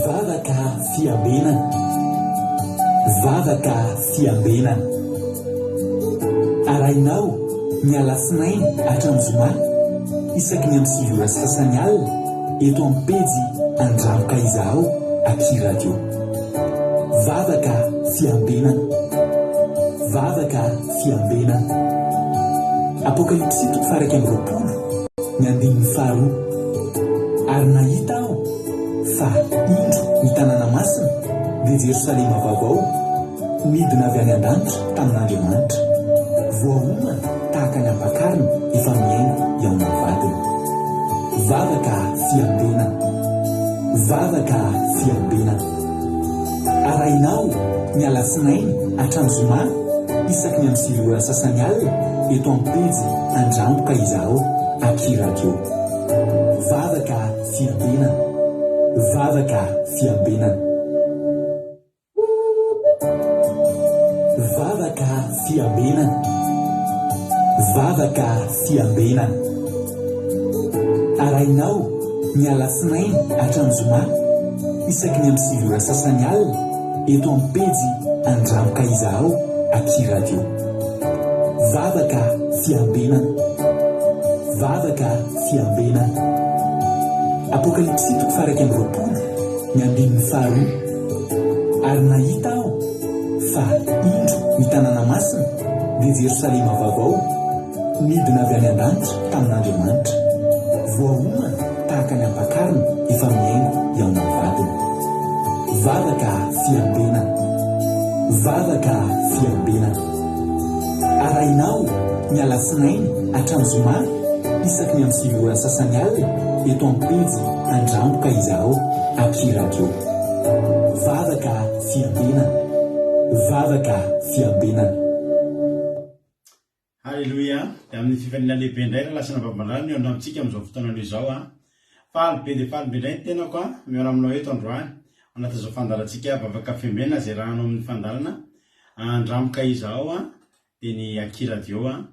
Vavaka fiambenana. Vavaka fiambenana. Arahinao ny alatsinainy hatramin'ny zoma isaky ny amin'ny 9 ora sy sasany alina eto amin'ny pejy Andramo ka Izahao aty Radio. Vavaka fiambenana. Vavaka fiambenana. Apokalypsy toko faha-21 ny andininy faharoa. Ary nahita aho fa indro ny tanàna masina, dia Jerosalema vaovao, nidina avy any an-danitra tamin'Andriamanitra, voaomana tahaka ny ampakarina efa mihaingo hihaona amin'ny vadiny. Vavaka fiambenana. Vavaka fiambenana. Arahinao ny alatsinainy hatramin'ny zoma isaky ny amin'ny 9 ora sasany alina eto amin'ny pejy Andramo ka izahao aky radio. Vavaka fiambenana. Vavaka fiambenana. Vavaka fiambenana. Vavaka fiambenana. Arahinao ny alatsinainy hatramin'ny zoma isaky ny amin'ny 9 ora sasany alina eto amin'ny pejy Andramo ka izahao aty radio. Vavaka fiambenana. Vavaka fiambenana. Apokalypsy toko faha-21 ny andininy faharoa. Ary nahita aho fa indro ny tanàna masina, dia Jerosalema vaovao, nidina avy any an-danitra tamin'Andriamanitra, voaomana tahaka ny ampakarina efa mihaingo hihaona amin'ny vadiny. Vavaka fiambenana. Vavaka fiambenana. Arahinao ny alatsinainy hatramin'ny zoma isaky ny amin'ny 9 ora sasany alina eto amin'ny pejy Andramo ka izahao aky radio. Vavaka fiambenana. Vavaka fiambenana. Haleloia! Dia amin'ny fifaliana lehibe indray ry lasana vavambalala no hihaona amintsika amin'izao fotoana anio izao an! Faly be dia faly be indray ny tenako an, mihaona aminao eto androany, ao anatin'izao fandaharantsika Vavaka Fiambenana izay arahanao amin'ny fandaharana Andramo ka izahao an, dia ny Aky Radio an,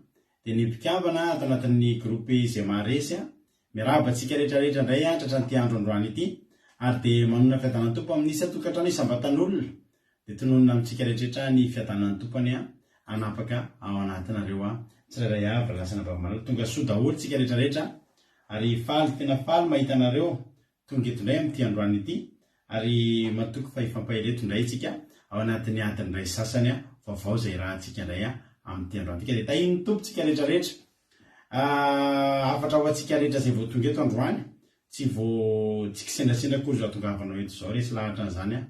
dia ny mpikambana ato anatin'ny groupe izay maharesy an, miarahaba antsika rehetra rehetra indray an tratran'ity andro androany ity, ary dia manonona fiadanan'ny Tompo amin'ny isan-tokantrano isam-batan'olona, Dia tononina amintsika rehetrretra ny fiadanan'ny Tompo anie hanapaka ao anatinareo tsirairay avy ry lasana Babamalala. Tonga soa daholo tsika rehetrarehetra ary faly tena faly mahita anareo tonga eto indray amin'ity androany ity ary matoky fa hifampahery eto indray tsika ao anatin'ny adiny iray sasany vaovao izay irahantsika indray amin'ity androany ity ka dia tahian'ny Tompo tsika rehetrarehetra. Hafatra ho antsika rehetra izay vao tonga eto androany, tsy vao tsy kisendrasendra akory izao hatongavanao eto izao, resy lahatra an'izany aho,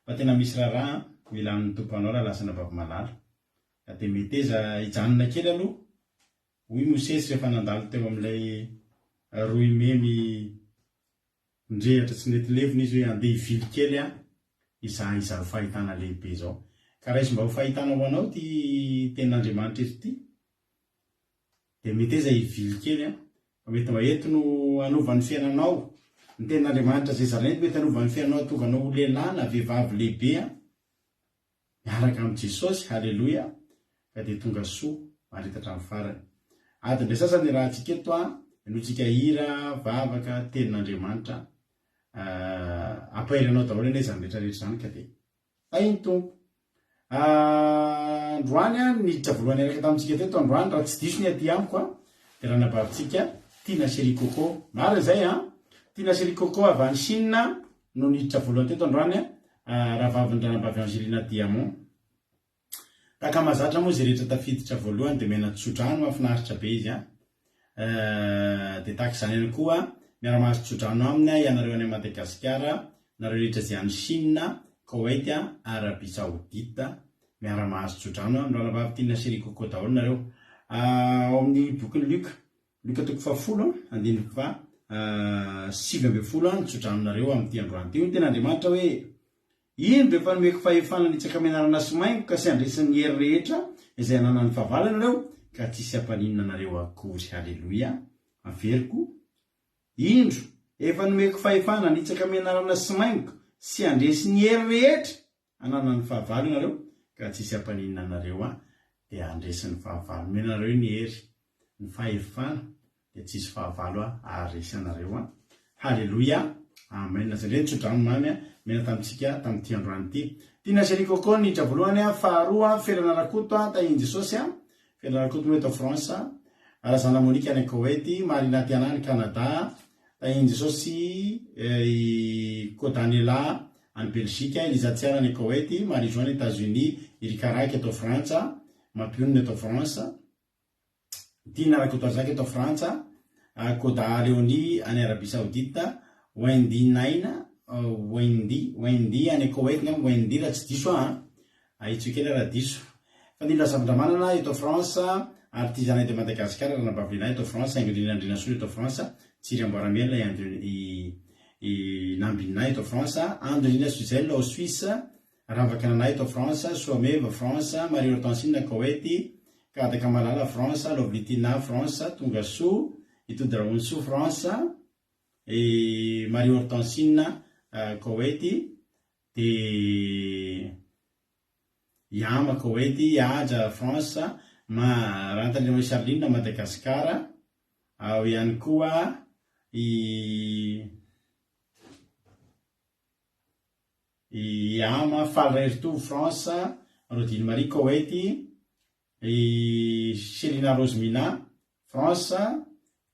fa tena misy raharaha mila an'ny Tompo anao rahalahy sy anabavy malala. Ka dia meteza hijanona kely aloha, hoy Mosesy rehefa nandalo teo amin'ilay rohy memy nirehitra tsy nety levona izy hoe andeha hivily kely aho hizaha izao fahitana lehibe izao. Ka raiso mba ho fahitana ho anao ity tenin'Andriamanitra eto ity. Dia meteza hivily kely an! Fa mety mba eto no hanova ny fiainanao. Ny tenin'Andriamanitra izay zaraina eto mety hanova ny fiainanao hahatonga anao ho lehilahy na vehivavy lehibe an! Miaraka amin'i Jesosy, haleloia! Ka dia tonga soa maharita hatramin'ny farany. Adiny indray sasany iarahantsika eto an! Henointsika hira, vavaka, tenin'Andriamanitra. Hampahery anao daholo anie izany rehetra rehetra izany ka dia. Hay ny Tompo. Androany an, niditra voalohany niaraka tamintsika teto androany, raha tsy diso ny aty amiko an, dia ranabavintsika Tina Chérie Coco. Marina izay an? Tina Chérie Coco avy any Chine no niditra voalohany teto androany an, rahavavin'ny ranabavy Angelina Diamond. Tahaka mahazatra moa izay rehetra tafiditra voalohany dia omena tsodrano mahafinaritra be izy an. Dia tahaka izany ihany koa, miara-mahazo tsodrano aminy ianareo any Madagasikara, nareo rehetra izay any Chine, Koweït, Arabie Saoudite, miara-mahazo tsodrano amin'ny ranabavy Tina Chérie Coco daholo nareo. Ao amin'ny bokin'i Luka, Luka toko fahafolo, andininy faha 19 ny tsodranonareo amin'ity androany ity. Hoy ny tenin'Andriamanitra hoe, Indro, efa nomeko fahefana hanitsaka menarana sy maingoka sy handresy ny hery rehetra izay ananan'ny fahavalo ianareo, ka tsy hisy hampaninona anareo akory. Haleloia! Averiko, Indro, efa nomeko fahefana hanitsaka menarana sy maingoka sy handresy ny hery rehetra ananan'ny fahavalo ianareo, ka tsy hisy hampaninona anareo aho, dia handresy ny fahavalo. Nomena anareo ny hery, ny fahefana, dia tsy hisy fahavalo haharesy anareo. Haleloia! Amen. Zay indray ny tsodrano mamy mena tamintsika tamin'ity androany ity. Tiana Chérie Coco ny hitra voalohany a, faharoa Felana Rakoto a, tahin'i Jesosy a, Felana Rakoto moa eto France, Razana Monica any Koweït, Marina Tiana any Canada, tahin'i Jesosy i Kodanela any Belgique, Eliza Tsiara any Koweït, Marie Jo any Etats-Unis, i Rikaraky eto Frantsa, Mampionona eto France. Tiana Rakotoazaka eto Frantsa, Koda Leonie any Arabie Saoudite, Wendy Naina, Wendy, Wendy any Koweït angamba Wendy raha tsy diso aho an! Ahitsio kely aho raha diso. Fanilo Razafindramanana eto France, Artisanat de Madagascar Ranabavy Lehilahy eto France, Haingo Andrianasolo eto France, Tsiry Amboaramielina i Andry i i Nambinina eto France, Andrina Suzel ao Suisse, Ravaka Nana eto France, Soameva France, Marie Hortensine Koety, Kadaka Malala France, Lovely Tina France, Tongasoa, Itody Rahonsoa France, i Marie Hortensine Koety, dia i Ama Koety, i Haja France, Ma Rantandriamary Charline Madagascar, ao ihany koa i. I Ama, Faly Raheritovo, France, Rodine Marie, Koweït, i Chelina Rose Mina, France,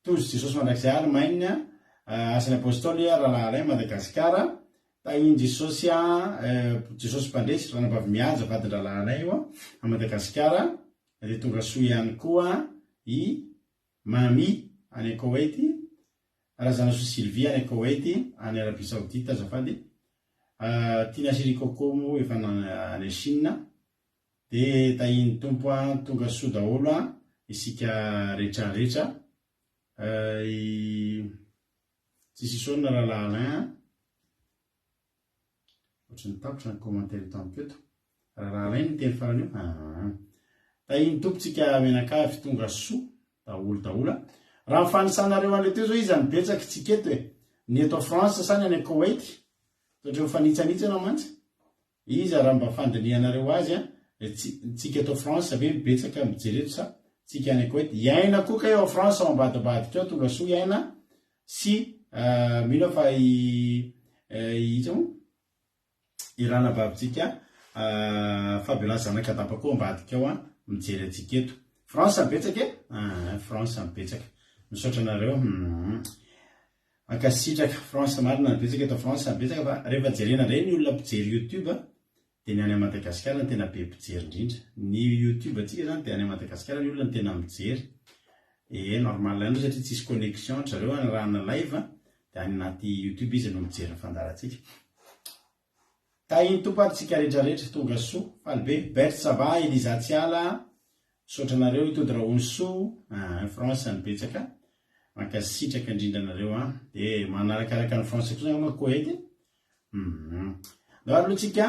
Tojo Jesosy Mandrakizay, Allemagne, Asan'ny Apostoly, Rahalahy Alain, Madagasikara, Tahin'i Jesosy, Jesosy Mpandresy, Ranabavy Mihaja, vadin-drahalahy Alain io, à Madagasikara, dia tonga soa ihany koa i Mamy, any Koweït, Razanasoa Sylvie any Koweït, any Arabie Saoudite azafady, Tina Chérie Coco moa efa any Chine, dia tahian'ny Tompo an, tonga soa daholo an isika rehetra rehetra, i tsisy isaorana rahalahy Alain an. Ohatran'ny tapitra ny commentaire eto amiko eto. Raharaha Alain ny teny farany io. Aa. Tahin'ny Tompo tsika mianakavy tonga soa daholo daholo a. Raha ny fanisanareo an'ilay teo zao iza no betsaka tsika eto e? Ny eto France sa ny any Koweït? Toa mifanitsanitsy ianao mantsy. Iza raha mba fandinihanareo azy a, tsika eto France ve betsaka mijery eto sa tsika any Koweït? Iaina koa kay ao France ao ambadimbadika ao tonga soa iaina Sy mino aho fa i iza moa? I ranabavintsika Fabiola zanak'Adapa koa ambadika ao an, mijery antsika eto. France no betsaka e? Aa France no betsaka. Misaotra anareo. Humm. Mankasitraka. France marina no betsaka eto France no betsaka fa rehefa jerena indray ny olona mpijery YouTube dia ny any Madagasikara no tena be mpijery indrindra. Ny youtube antsika zany dia any Madagasikara ny olona no tena mijery. Ee normal ihany satria tsisy connexion ry zareo anarahana live dia any anaty youtube izy no mijery ny fandaharantsika. Tahin'ny Tompo ary tsika rehetra rehetra tonga soa, faly be. Berthe ça va, Eliza Tsiala, misaotra anareo, Itody Rahonisoa, ah France no betsaka, mankasitraka indrindra anareo an. Dia manarakaraka ny France kosa angamba Koety e. Humm. Andao ary aloha tsika,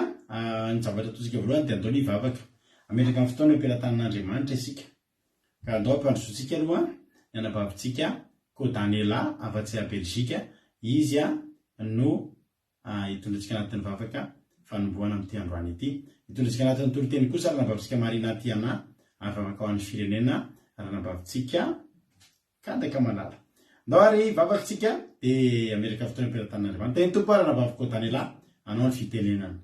ny zavatra ataontsika voalohany dia andao aloha hivavaka. Hametraka ny fotoana eo am-pelatanan'Andriamanitra isika. Ka andao hampandrosoantsika aloha ny anabavintsika Kodanela avy atsy Belgique. Izy no hitondra antsika anatin'ny vavaka fanombohana amin'ity androany ity. Hitondra antsika anatin'ny toriteny kosa ranabavintsika Marina Tiana ary vavaka ho an'ny firenena ranabavintsika Kadaka malala. Ndao ary hivavaka tsika dia hametraka fotoana am-pelatanan'Andriamanitra. Teny Tompo ary anabavy Kodanela hanao ny fitenenana.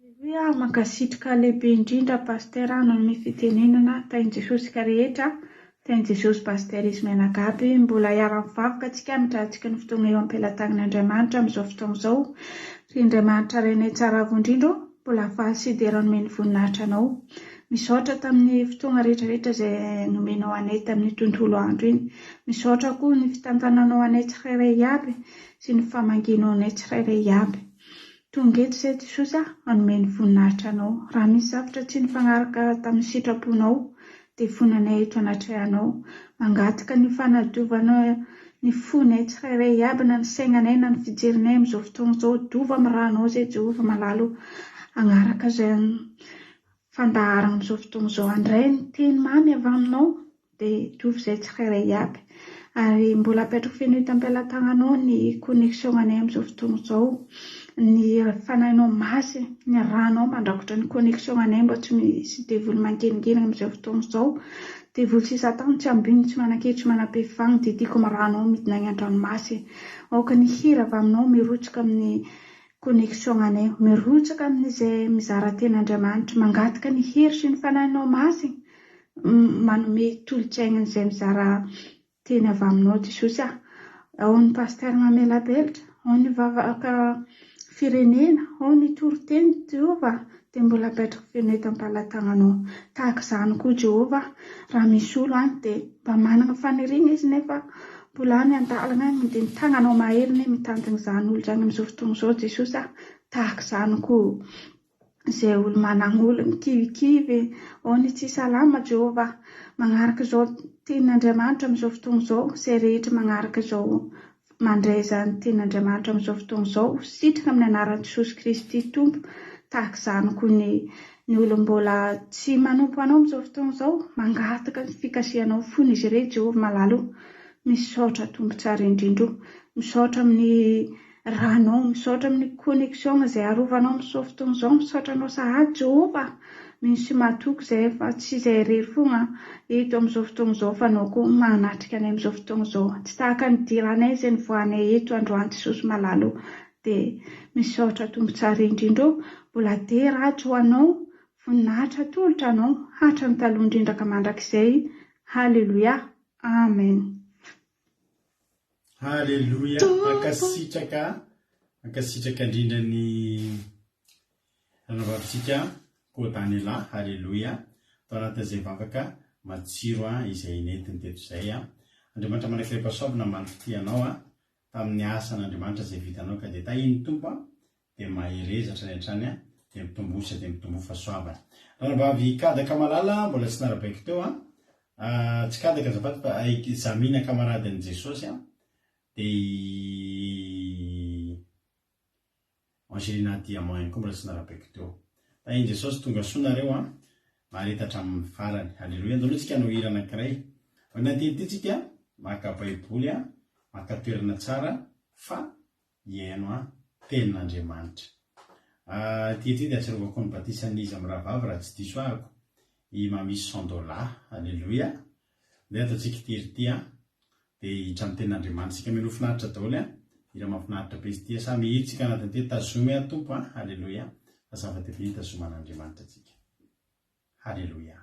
Aleloia, mankasitrka lehibe indrindra Pasteur nanome fitenenana, tahin'i Jesosy tsika rehetra, tahin'i Jesosy Pasteur izy mianakavy, mbola hiara mivavaka tsika hametrahantsika ny fotoagna eo am-pelatanan'Andriamanitra amin'izao fotoagna izao, ry Andriamanitra Rainay tsara avo indrindra ô, Mbola faly sy dera nomeny voninahitra anao. Misaotra tamin'ny fotoagna rehetra rehetra izay nomenao anay tamin'io tontolo andro iny. Misaotra koa ny fitantananao anay tsirairay aby sy ny famangianao anay tsirairay aby. Tonga eto izay Jesosy a, hanome ny voninahitra anao. Raha misy zavatra tsy nifagnaraka tamin'ny sitraponao dia fonanay eto anatrehanao. Mangataka ny fanadiovana ny fonay tsirairay iaby na ny saignanay na ny fijerinay amin'izao fotoagna izao. Diova amin'ny rànao izay Jehovah malala o. Hagnaraka izay fandaharagna amin'izao fotoagna izao. Handray ny teny mamy avy aminao dia diovy izay tsirairay iaby. Ary mbola apetrako feno eto am-pelatagnanao ny connexion anay amin'izao fotoagna izao. Ny fanahinao masina, ny rànao mandrakotra ny connexion anay mba tsy misy devoly mangeningeny amin'izao fotoagna izao. Devoly sy Satana tsy ambiny, tsy manan-kery, tsy manam-pahefana, dia tiako amin'ny ranao midina any an-dranomasy. Aoka ny hery avy aminao mirotsaka amin'ny connexion anay, mirotsaka amin'izay mizara tena Andriamanitra, mangataka ny hery sy ny fanahinao masina, manome tolo-tsaina an'izay mizara teny avy aminao Jesosy ah. Ao ny pasteur mamelabelatra, ao ny vavaka firenena, ao ny toriteny Jehovah, dia mbola apetrako feno eto am-palatananao. Tahaka izany koa Jehovah, raha misy olo any dia mba manana faniriana izy nefa mbola any an-dalana any dia ny tagnanao mahery anie mitantana izany olo izany amin'izao fotoana izao Jesosy ah. Tahaka izany koa izay olo managn'olo mikivikivy, ao ny tsy salama Jehovah, magnaraka izao tenin'Andriamanitra amin'izao fotoana izao, izay rehetra magnaraka izao mandray izany tenin'Andriamanitra amin'izao fotoana izao, sitraka amin'ny anaran'i Jesosy Kristy Tompo, tahaka izany koa ny ny olo mbola tsy manompo anao amin'izao fotoana izao, mangataka ny fikasihanao fony izy ireny Jehovah malala o. Misaotra Tompo tsara indrindra o. Misaotra amin'ny ranao, misaotra amin'ny connexion izay arovanao amin'izao fotoana izao, misaotra anao sahady Jehovah. Mino sy matoky izay fa tsy izay irery foana eto amin'izao fotoana izao fa anao koa manatrika anay amin'izao fotoana izao. Tsy tahaka ny nidiranay izay nivoahanay eto androany Jesosy malala o. Dia misaotra Tompo tsara indrindra o. Mbola dera Atra ho anao, voninahitra atolotra anao hatrany taloha indrindra ka mandrakizay. Haleloia. Amen. Haleloia, mankasitraka, mankasitraka indrindra ny ranabavintsika Kodanela, haleloia, tao anatin'izay vavaka matsiro izay nentiny teto izay. Andriamanitra mandrakizay mpahasoavina namaly fitia anao tamin'ny asan'Andriamanitra izay vitanao ka dia tahin'ny Tompo dia mahereza hatrany hatrany dia mitombosa dia mitomboa fahasoavana. Ranabavy Kadaka malala mbola tsy narabaiko teo an, tsy Kadaka azafady fa i Zamina kamaradin'i Jesosy an, dia i Angelina Diamant ihany koa mbola tsy narabaiko teo. Tahin'i Jesosy tonga soa nareo an, mahareta hatramin'ny farany. Aleloia. Andao aloha tsika hanao hira anankiray. Aorian'ity ity tsika maka baiboly an, maka toerana tsara fa hihaino an tenin'Andriamanitra. Ah, ity ity dia ahatsiarovako ny batisan'iza mirahavavy raha tsy diso ahako, i Mamy Sandola. Aleloia. Ndeha ataontsika ity hira ity an. Dia hiditra amin'ny tenin'Andriamanitra isika. Mialoha finaritra daholo an. Hira mahafinaritra be izy ity. Samy hihira isika anatin'ity. Tazomy an Tompo an. Aleloia. Fa zava-dehibe ny hitazoman'Andriamanitra antsika. Haleloia.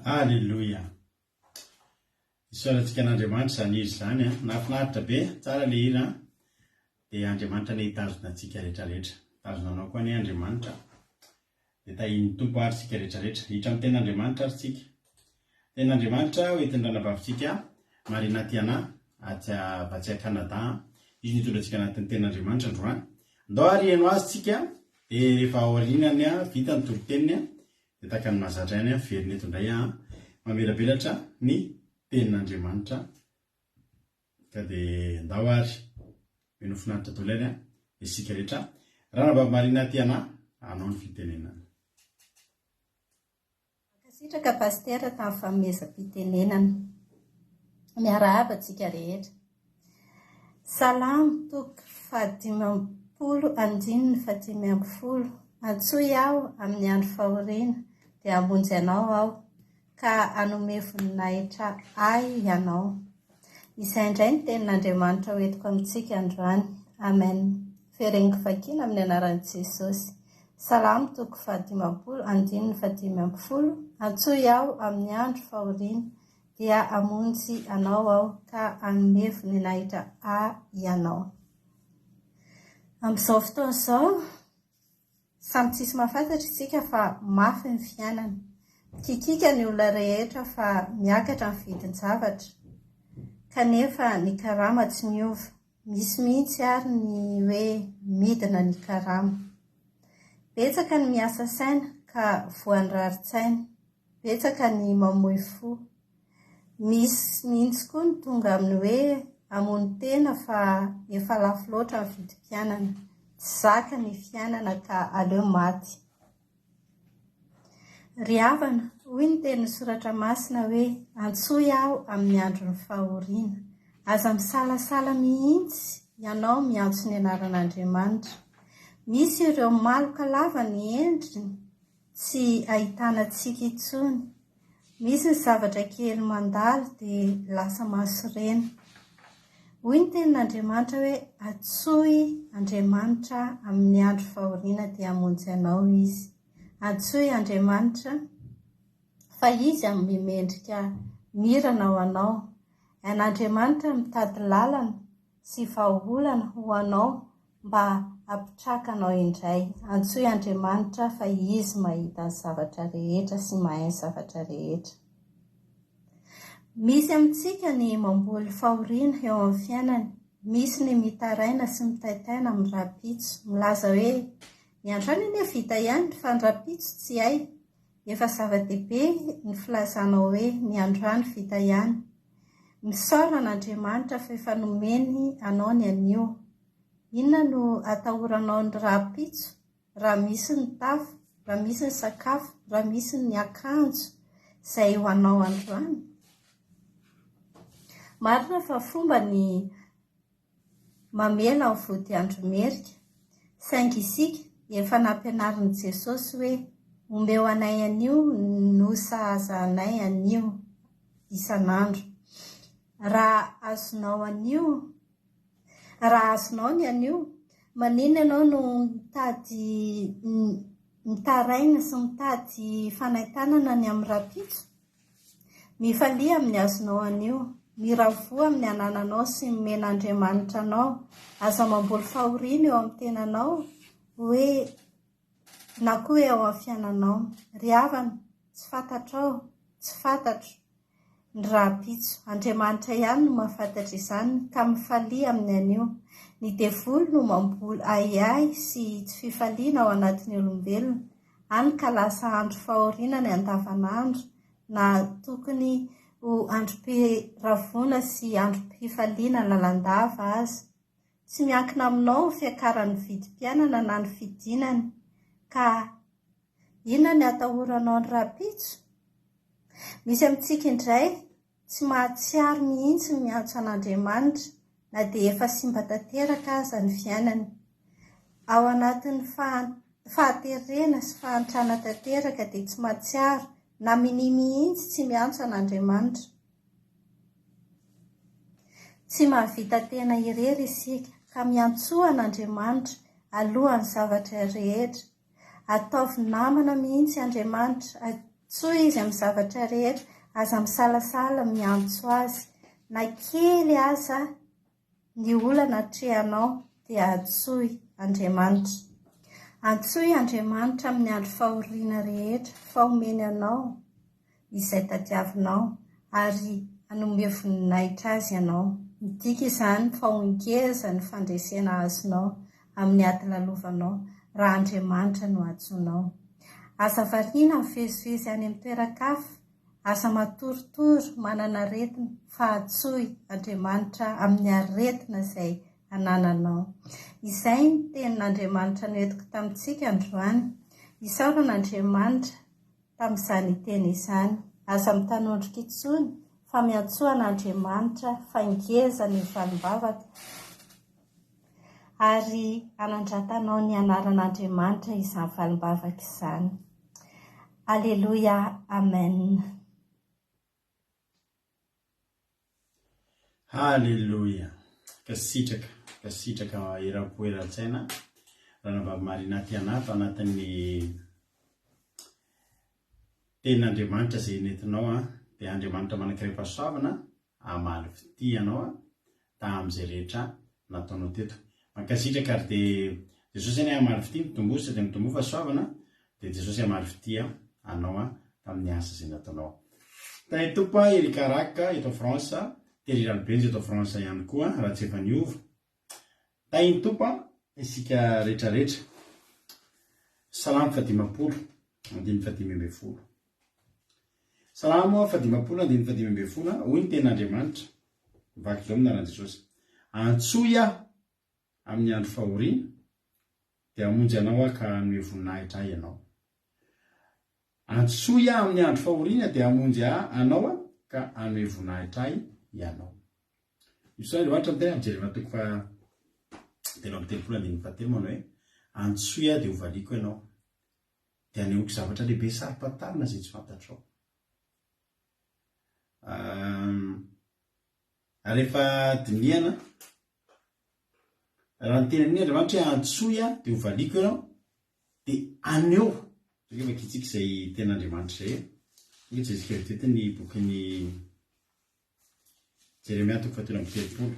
Aleloia! Isaorantsika an'Andriamanitra izany hira izany an! Nahafinaritra be, tsara ilay hira an! Dia Andriamanitra anie hitazona antsika rehetra rehetra. Hitazona anao koa anie Andriamanitra. Dia tahian'ny Tompo ary isika rehetra rehetra. Hiditra amin'ny tenin'Andriamanitra ary isika. Tenin'Andriamanitra ho entin'ny ranabavintsika Marina Tiana atsy avy atsy Canada. Izy no hitondra antsika anatin'ny tenin'Andriamanitra androany. Ndao ary hihaino azy tsika, dia rehefa aorianany vita ny toriteniny dia tahaka ny mahazatra ihany miverina eto indray aho mamelabelatra ny tenin'Andriamanitra. Ka dia ndao ary mino finaritra daholo ary isika rehetra. Ranabavy Marina Tiana hanao ny fitenenana. Mankasitraka Pasitera tamin'ny fanomezam-pitenenana. Miarahaba antsika rehetra. Salamo toko fahadimampolo andininy fahadimy ambin'ny folo. Antsoy aho amin'ny andro fahoriana, dia hamonjy anao aho, ka hanome voninahitra ahy ianao. Izay indray ny tenin'Andriamanitra ho entiko amintsika androany. Amen. Fereniko vakiana amin'ny anaran'i Jesosy. Salamo toko fahadimampolo andininy fahadimy ambin'ny folo Antsoy aho amin'ny andro fahoriana, dia hamonjy anao aho, ka hanome voninahitra ahy ianao. Amin'izao fotoana izao, samy tsisy mahafantatra isika fa mafy ny fiainana. Mikikiaka ny olona rehetra fa miakatra ny vidin-javatra, kanefa ny karama tsy miova. Misy mihitsy ary ny hoe midina ny karama. Betsaka ny miasa saina ka voan'ny rarin-tsaina. Betsaka ny mamoy fo. Misy mihitsy koa ny tonga amin'ny hoe hamono tena fa efa lafo loatra ny vidim-piainana. Tsy zaka ny fiainana ka aleo maty. Ry havana, hoy ny tenin'ny Soratra Masina hoe, Antsoy aho amin'ny andron'ny fahoriana. Aza misalasala mihitsy ianao miantso ny anaran'Andriamanitra. Misy ireo maloka lava ny endriny tsy ahitana antsika intsony. Misy ny zavatra kely mandalo dia lasa mahasorena. Hoy ny tenin'Andriamanitra hoe antsoy Andriamanitra amin'ny andro fahoriana dia hamonjy anao Izy. Antsoy Andriamanitra fa Izy hanome mendrika mirana ho anao. Hain'Andriamanitra mitady lalana sy vahaolana ho anao mba hampitraka anao indray. Antsoy Andriamanitra fa Izy mahita ny zavatra rehetra sy mahay ny zavatra rehetra. Misy amintsika ny mamboly fahoriana eo amin'ny fiainany. Misy ny mitaraina sy mitaintaina amin'ny rahampitso, milaza hoe, Ny androany anie vita ihany fa ny rahampitso tsy hay. Efa zava-dehibe ny filazanao hoe ny androany vita ihany. Misaora an'Andriamanitra fa efa nomeny anao ny anio. Inona no atahoranao ny rahampitso raha misy ny tafo, raha misy ny sakafo, raha misy ny akanjo izay ho anao androany? Marina fa fomba ny mamela ny vodiandro merika, saingy isika efa nampianarin'i Jesosy hoe omeo anay anio no sahaza anay anio isan'andro. Raha azonao anio, raha azonao ny anio, maninona ianao no mitady mitaraina sy mitady fanaintanana ny amin'ny rahampitso? Mifalia amin'ny azonao anio. Miravoa amin'ny anananao sy ny nomen'Andriamanitra anao. Aza mamboly fahoriana eo amin'ny tenanao hoe na koa eo amin'ny fiainanao. Ry havana, tsy fantatrao, tsy fantatro, ny rahampitso. Andriamanitra ihany no mahafantatra izany, ka mifalia amin'ny anio. Ny devoly no mamboly ahiahy sy tsy fifaliana ao anatin'ny olombelona. Hany ka lasa andro fahoriana ny andavanandro, na tokony ho androm-piravoana sy androm-pifaliana lalandava aza. Tsy miankina aminao ny fiakaran'ny vidim-piainana na ny fidinany. Ka inona ny atahoranao ny rahampitso? Misy amintsika indray tsy mahatsiaro mihitsy ny miantso an'Andriamanitra na dia efa simba tanteraka aza ny fiainany. Ao anatin'ny fahaterena sy fahantrana tanteraka dia tsy mahatsiaro na minia mihitsy tsy miantso an'Andriamanitra. Tsy mahavita tena irery isika ka miantsoa an'Andriamanitra alohan'ny zavatra rehetra. Ataovy namana mihitsy Andriamanitra, antsoy Izy amin'ny zavatra rehetra, aza misalasala miantso Azy. Na kely aza ny olana atrehanao dia antsoy Andriamanitra. Antsoy Andriamanitra amin'ny andro fahoriana rehetra fa omeny anao izay tadiavinao ary hanome voninahitra Azy ianao. Midika izany fa ho ngeza ny fandresena azonao amin'ny ady lalovanao raha Andriamanitra no antsoinao. Aza variana mivezivezy any amin'ny toeran-kafa, aza matoritory manana aretina fa antsoy Andriamanitra amin'ny aretina izay anananao. Izay ny tenin'Andriamanitra noentiko tamintsika androany. Isaorana Andriamanitra. tamin'izany teny izany. Aza mitanondrika intsony fa miantsoa an'Andriamanitra fa ngeza ny valim-bavaka ary hanandratanao ny anaran'Andriamanitra izany valim-bavaka izany. Aleloia Amen. Haleloia! Mankasitraka, mankasitraka eram-po eran-tsaina Ranabavy Marina Tiana ato anatin'ny tenin'Andriamanitra izay nentinao an, dia Andriamanitra manan-karem-pahasoavana hamaly fitia anao an, tamin'izay rehetra nataonao teto. Mankasitraka ary dia Jesosy anie hamaly fitia, mitomboa sady mitomboa fahasoavana, dia Jesosy hamaly fitia anao an tamin'ny asa izay nataonao. Tahin'ny Tompo an, Eric Rack eto France, Terry Ralibenja eto France ihany koa raha tsy efa niova. Tahin'ny Tompo an isika rehetra rehetra. Salamo fahadimampolo, andininy fahadimy ambin'ny folo. Salamo fahadimampolo andininy fahadimy ambin'ny folo, hoy ny tenin'Andriamanitra, mivaky izao amin'ny anaran'i Jesosy, Antsoy aho amin'ny andro fahoriana, dia hamonjy anao aho ka hanome voninahitra ahy ianao. Antsoy aho amin'ny andro fahoriana, dia hamonjy ahy anao aho ka hanome voninahitra ahy ianao. Io Andriamanitra miteny amin'ny Jeremia toko faha 33 andininy fahatelo manao hoe, Antsoy aho dia hovaliako ianao, dia hanehoako zavatra lehibe saro-pantarina izay tsy fantatrao. Ary rehefa dinihana, raha niteny an'iny Andriamanitra hoe antsoy aho dia hovaliako ianao, dia haneho, Andeha vakintsika izay tenin'Andriamanitra izay. Tonga jerentsika vetivety ny bokin'i Jeremia toko fahatelo amby telopolo,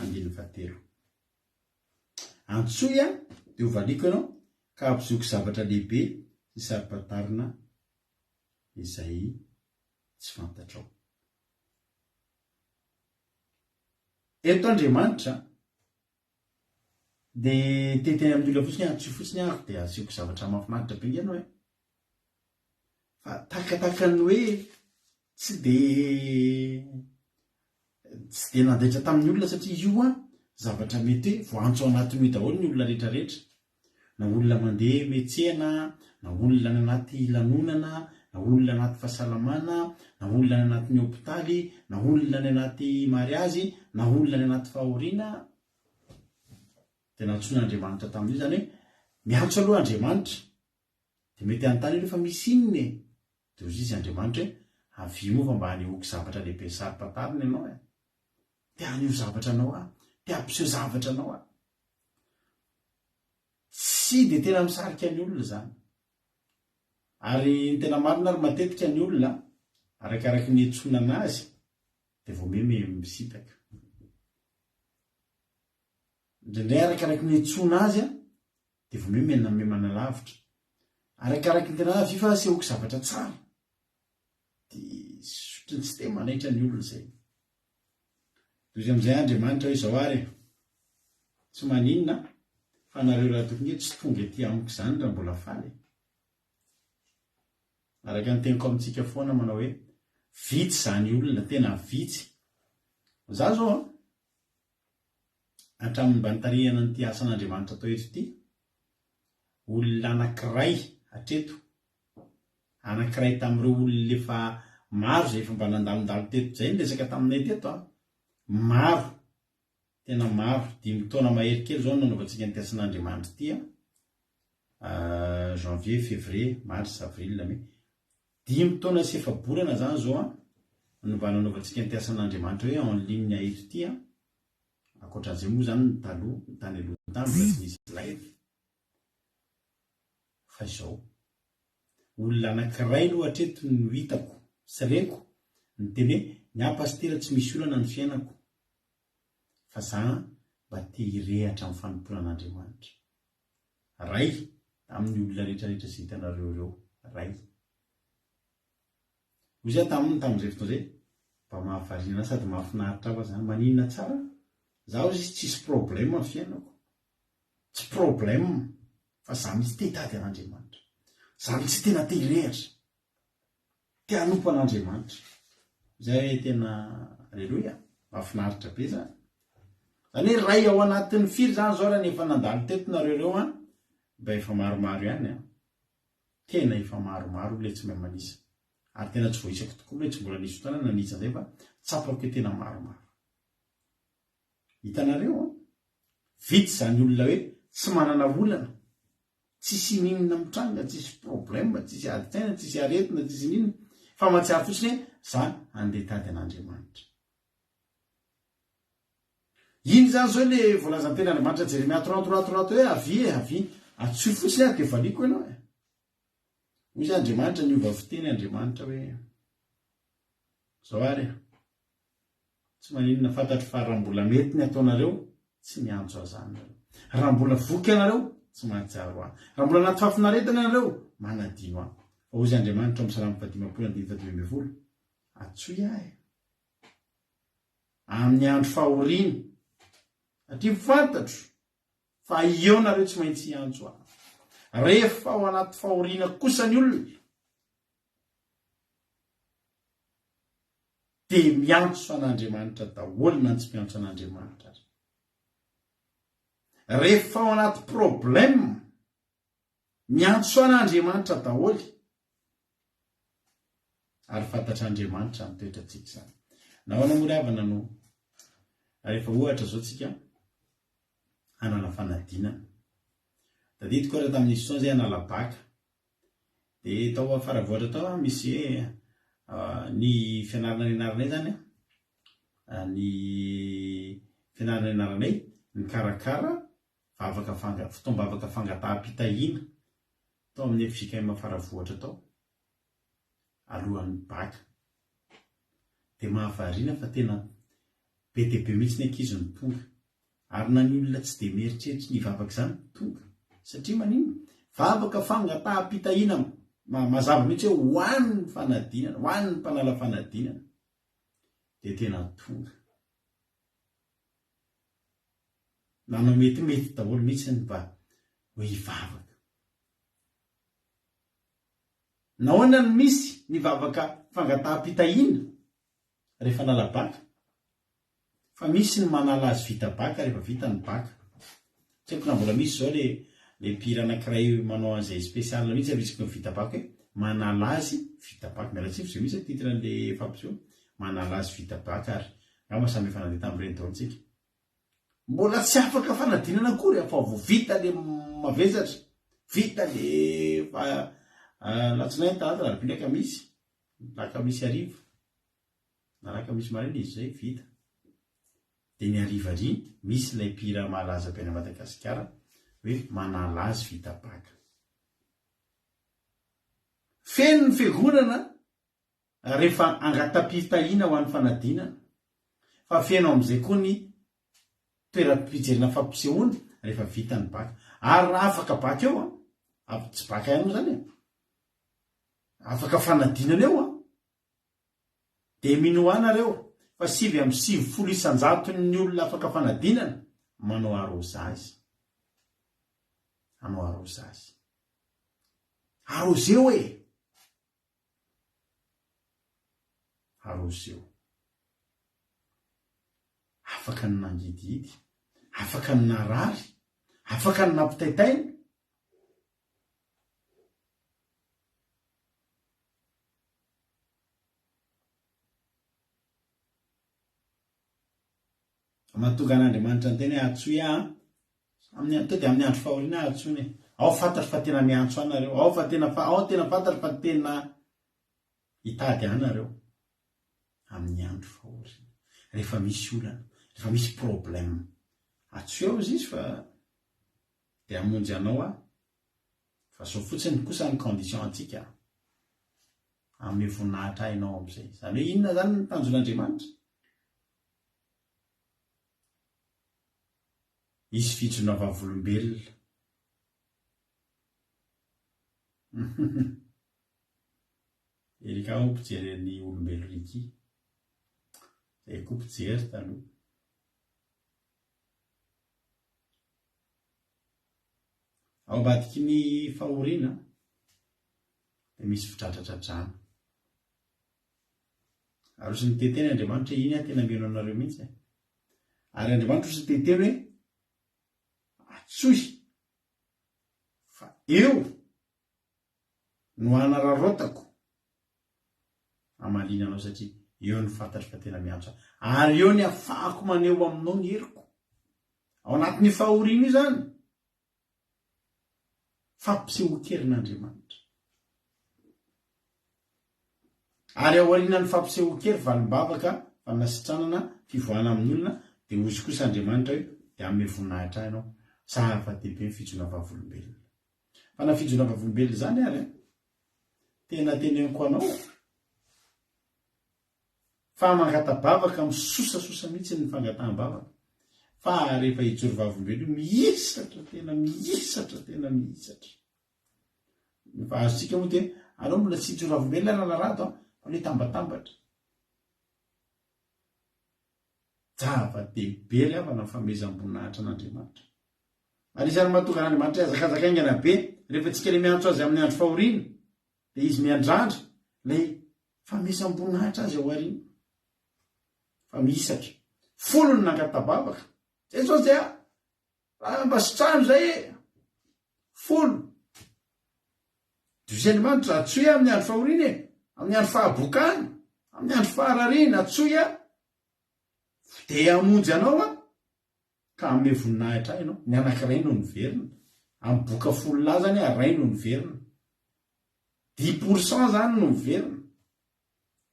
andininy fahatelo. Antsoy aho dia hovaliako ianao ka hampizoky zavatra lehibe sy saro-pantarina izay tsy fantatrao. Eto Andriamanitra dia te hiteny amin'ny olona fotsiny hoe antsoy fotsiny aho dia asehoko zavatra mahafinaritra be nge ianao e. Fa takataka ny hoe tsy dia tsy dia nandaitra tamin'ny olona satria io an zavatra mety hoe voaantso ao anatin'io daholo ny olona rehetra rehetra. Na olona mandeha miantsena, na olona any anaty lanonana, na olona anaty fahasalamana, na olona any anatin'ny hopitaly, na olona any anaty mariazy, na olona any anaty fahoriana. Dia nantsoin'Andriamanitra tamin'io izany hoe miantso aloha Andriamanitra. Dia mety hanontany ianao fa misy inona e? Dia hoy izy Andriamanitra hoe, avia moa fa mba hanehoako zavatra lehibe saro-pantarina ianao e. Te haneho zavatra anao aho, te hampiseho zavatra anao aho. Tsy dia tena misarika ny olona izany. Ary ny tena marina ary matetika ny olona, arakaraky ny iantsonana azy, dia vao miha misintaka. Indraindray arakaraky ny iantsoana azy, dia vao miha manalavitra. Arakaraky ny tena avy fa asehoko zavatra tsara. Dia ohatran'ny tsy dia manaitra ny olona izay. Tohizo amin'izay Andriamanitra hoe izao ary e. Tsy maninona fa nareo raha tokony hoe tsy tonga ety amiko izany raha mbola faly e. Araka ny teniko amintsika foana manao hoe vitsy izany olona, tena vitsy. Za zao an, hatramin'ny mba nitarihana an'ity asan'Andriamanitra atao eto ity, olona anankiray hatreto, anankiray tamin'ireo olona efa maro izay efa mba nandalondalo teto izay niresaka taminay teto an, maro, tena maro, dimy taona mahery kely izao no nanaovantsika an'ity asan'Andriamanitra ity an, janvier, février, mars, avril, mai, dimy taona sy efa-bolana izany izao an, no mba nanaovantsika an'ity asan'Andriamanitra hoe en ligne eto ity an, ankoatran'izay moa izany ny taloha, ny tany aloha tany mbola tsy nisy live. Fa izao, olona anankiray aloha hatreto no hitako sy reko niteny hoe ny ahy pasitera tsy misy olana ny fiainako fa za mba te hirehatra amin'ny fanompoana an'Andriamanitra. Ray tamin'ny olona rehetra rehetra izay hitanareo ireo, ray. Hoy za taminy tamin'izay fotoana izay, mba mahavariana ahy sady mahafinaritra ahy fa zany, maninona tsara? Za hozy izy tsisy problème ny fiainako. Tsy problème fa za mihitsy te hitady an'Andriamanitra. Za mihitsy tena te hirehatra. Te hanompo an'Andriamanitra. Zay hoe tena aleloia, mahafinaritra be zany. Zany hoe ray ao anatin'ny firy zany zao raha ny efa nandalo teto nareo ireo an, mba efa maromaro ihany an. Tena efa maromaro ilay tsy mahay manisa. Ary tena tsy voaisako tokoa ilay tsy mbola nisy fotoana nanisa an'izay fa tsapako hoe tena maromaro. Hitanareo an? Vitsy izany olona hoe tsy manana olana, tsisy ininona mitranga, tsisy problème, tsisy adin-tsaina, tsisy aretina, tsisy ininona, fa mahatsiaro fotsiny hoe za andeha hitady an'Andriamanitra. Iny izany izao le voalazan'ny tenin'Andriamanitra Jeremia 33 33 hoe avia e, avia, antsoy fotsiny aho dia valiako ianao e. Hoy izy Andriamanitra, niova fiteny Andriamanitra hoe zao ary e. Tsy maninona fantatro fa raha mbola mety ny ataonareo tsy miantso ahy zany nareo. Raha mbola voky ianareo tsy mahatsiaro ahy. Raha mbola anaty fahafinaretana ianareo manadino ahy. Fa hozy Andriamanitra ao amin'ny Salamo fahadimampolo andininy fahadimy ambinifolo, Antsoy ahy e. Amin'ny andro fahoriana. Satria fantatro fa eo nareo tsy maintsy hiantso ahy. Rehefa ao anaty fahoriana kosa ny olona Dia miantso an'Andriamanitra daholo na ny tsy miantso an'Andriamanitra aza. Rehefa ao anaty problème, miantso an'Andriamanitra daholo. Ary fantatr'Andriamanitra ny toetrantsika izany. Nahoana moa ry havana no rehefa ohatra izao tsika hanala fanadinana. Tadidiko ary tamin'ny fotoana izay hanala baka. Dia tao Faravohitra tao misy hoe ny fianarana nianaranay izany an. Ny fianarana ianaranay nikarakara vavaka fanga, fotoam-bavaka fangataham-pitahiana tao amin'ny fjkm Faravohitra tao alohan'ny bac. Dia mahavariana fa tena be dia be mihitsy ny ankizy no tonga. Ary na ny olona tsy dia mieritreritra ny hivavaka izany tonga. Satria maninona? Vavaka fangataham-pitahiana mazava mihitsy hoe ho an'ny fanadinana, ho an'ny mpanala fanadinana. Dia tena tonga. Nanao metimety daholo mihitsy ny mba ho hivavaka. Nahoana no misy ny vavaka fangataham-pitahiana rehefa hanala baka? Fa misy ny manala azy vita baka rehefa vita ny baka. Tsy haiko na mbola misy izao le le mpihira anankiray manao an'izay spécial mihitsy avy isaky ny vita baka hoe manala azy vita baka. Miala tsiny fa izay mihitsy ny titre an'le fampisehoana. Manala azy vita baka ary angamba samy efa nandeha tamin'ireny daholo tsika. Mbola tsy afaka fanadinana akory fa vao vita le mavesatra, vita le fa alatsinainy, talata, alarobia, alakamisy, alakamisy hariva na alakamisy maraina izy izay vita. Dia ny hariva ary misy ilay mpihira malaza be any Madagasikara hoe manala azy vita baka. Feno ny fiangonana rehefa angatam-pitahiana ho an'ny fanadinana, fa feno amin'izay koa ny toeram-pijerena fampisehoana rehefa vita ny baka. Ary raha afaka baka eo an, avy tsy baka ihany moa izany e, afaka fanadinana eo an, dia minoa ahy nareo fa 99 isan-jaton'ny olona afaka fanadinana manao arrosage. Hanao arrosage. Arroseo e! Aroseo. Afaka ny nangidihidy, afaka ny narary, afaka ny nampitaitaina. Mahatonga an'Andriamanitra niteny hoe antsoy ahy an. Amin'ny to dia amin'ny andro fahoriana aho antsoina e. Ao fantatro fa tena miantso ahy nareo. Ao fa tena fa ao tena fantatro fa tena hitady ahy nareo. Amin'ny andro fahoriana. Rehefa misy olana, rehefa misy problème. Antsoy aho izy fa dia hamonjy anao aho. Fa zao fotsiny kosa ny condition antsika. Hanome voninahitra ahy ianao amin'izay. Izany hoe inona izany ny tanjon'Andriamanitra? Hisy fijoroana vavolombelona. Erika aho mpijery an'i Olombelo Ricky. Zay koa mpijery taloha. Ao ambadiky ny fahoriana dia misy fidradradradrana. Ary ohatry ny te-hiteny Andriamanitra hoe iny aho tena mino anareo mihitsy e. Ary Andriamanitra ohatry ny te-hiteny hoe antsoy fa eo no hanararaotako hamaliana anao satria eo no fantatro fa tena miantso ahy. Ary eo ny afahako maneho aminao ny heriko. Ao anatin'io fahoriana io izany. Fampisehoan-kerin'Andriamanitra. Ary aorianan'ny fampisehoan-kery, valim-bavaka, fanasitranana, fivoahana amin'olona, dia hozy kosa Andriamanitra hoe, dia hanome voninahitra ahy ianao. Zava-dehibe ny fijoroana vavolombelona. Fa na fijoroana vavolombelona izany ary an, tena teneniko anao, Fa mangata-bavaka misosasosa mihitsy ny fangataham-bavaka. Fa rehefa hijoro vavolombelona io, mihisatra tena mihisatra tena mihisatra. Ny fa azontsika moa dia aleo mbola tsy hijoro vavolombelona Ralarado an, fa aleo hitambatambatra. Zava-dehibe ry havana ny fanomezam-boninahitra an'Andriamanitra. Ary isan'ny mahatonga an'Andriamanitra hihazakazaka haingana be rehefa tsika ilay miantso azy amin'ny andro fahoriana. Dia izy miandrandra ilay fanomezam-boninahitra azy ao aoriana. Fa mihisatra. Folo ny nangata-bavaka. Jesosy a! Raha mba sitrano izay e! Folo. Diosy Andriamanitra, antsoy aho amin'ny andro fahoriana e! Amin'ny andro fahabokana, amin'ny andro faharariana, antsoy aho. Dia hamonjy anao aho. Ka hanome voninahitra ahy ianao. Ny anankiray no niverina. Amin'ny boka folo lahy zany iray no niverina. Dix pour cent zany no miverina.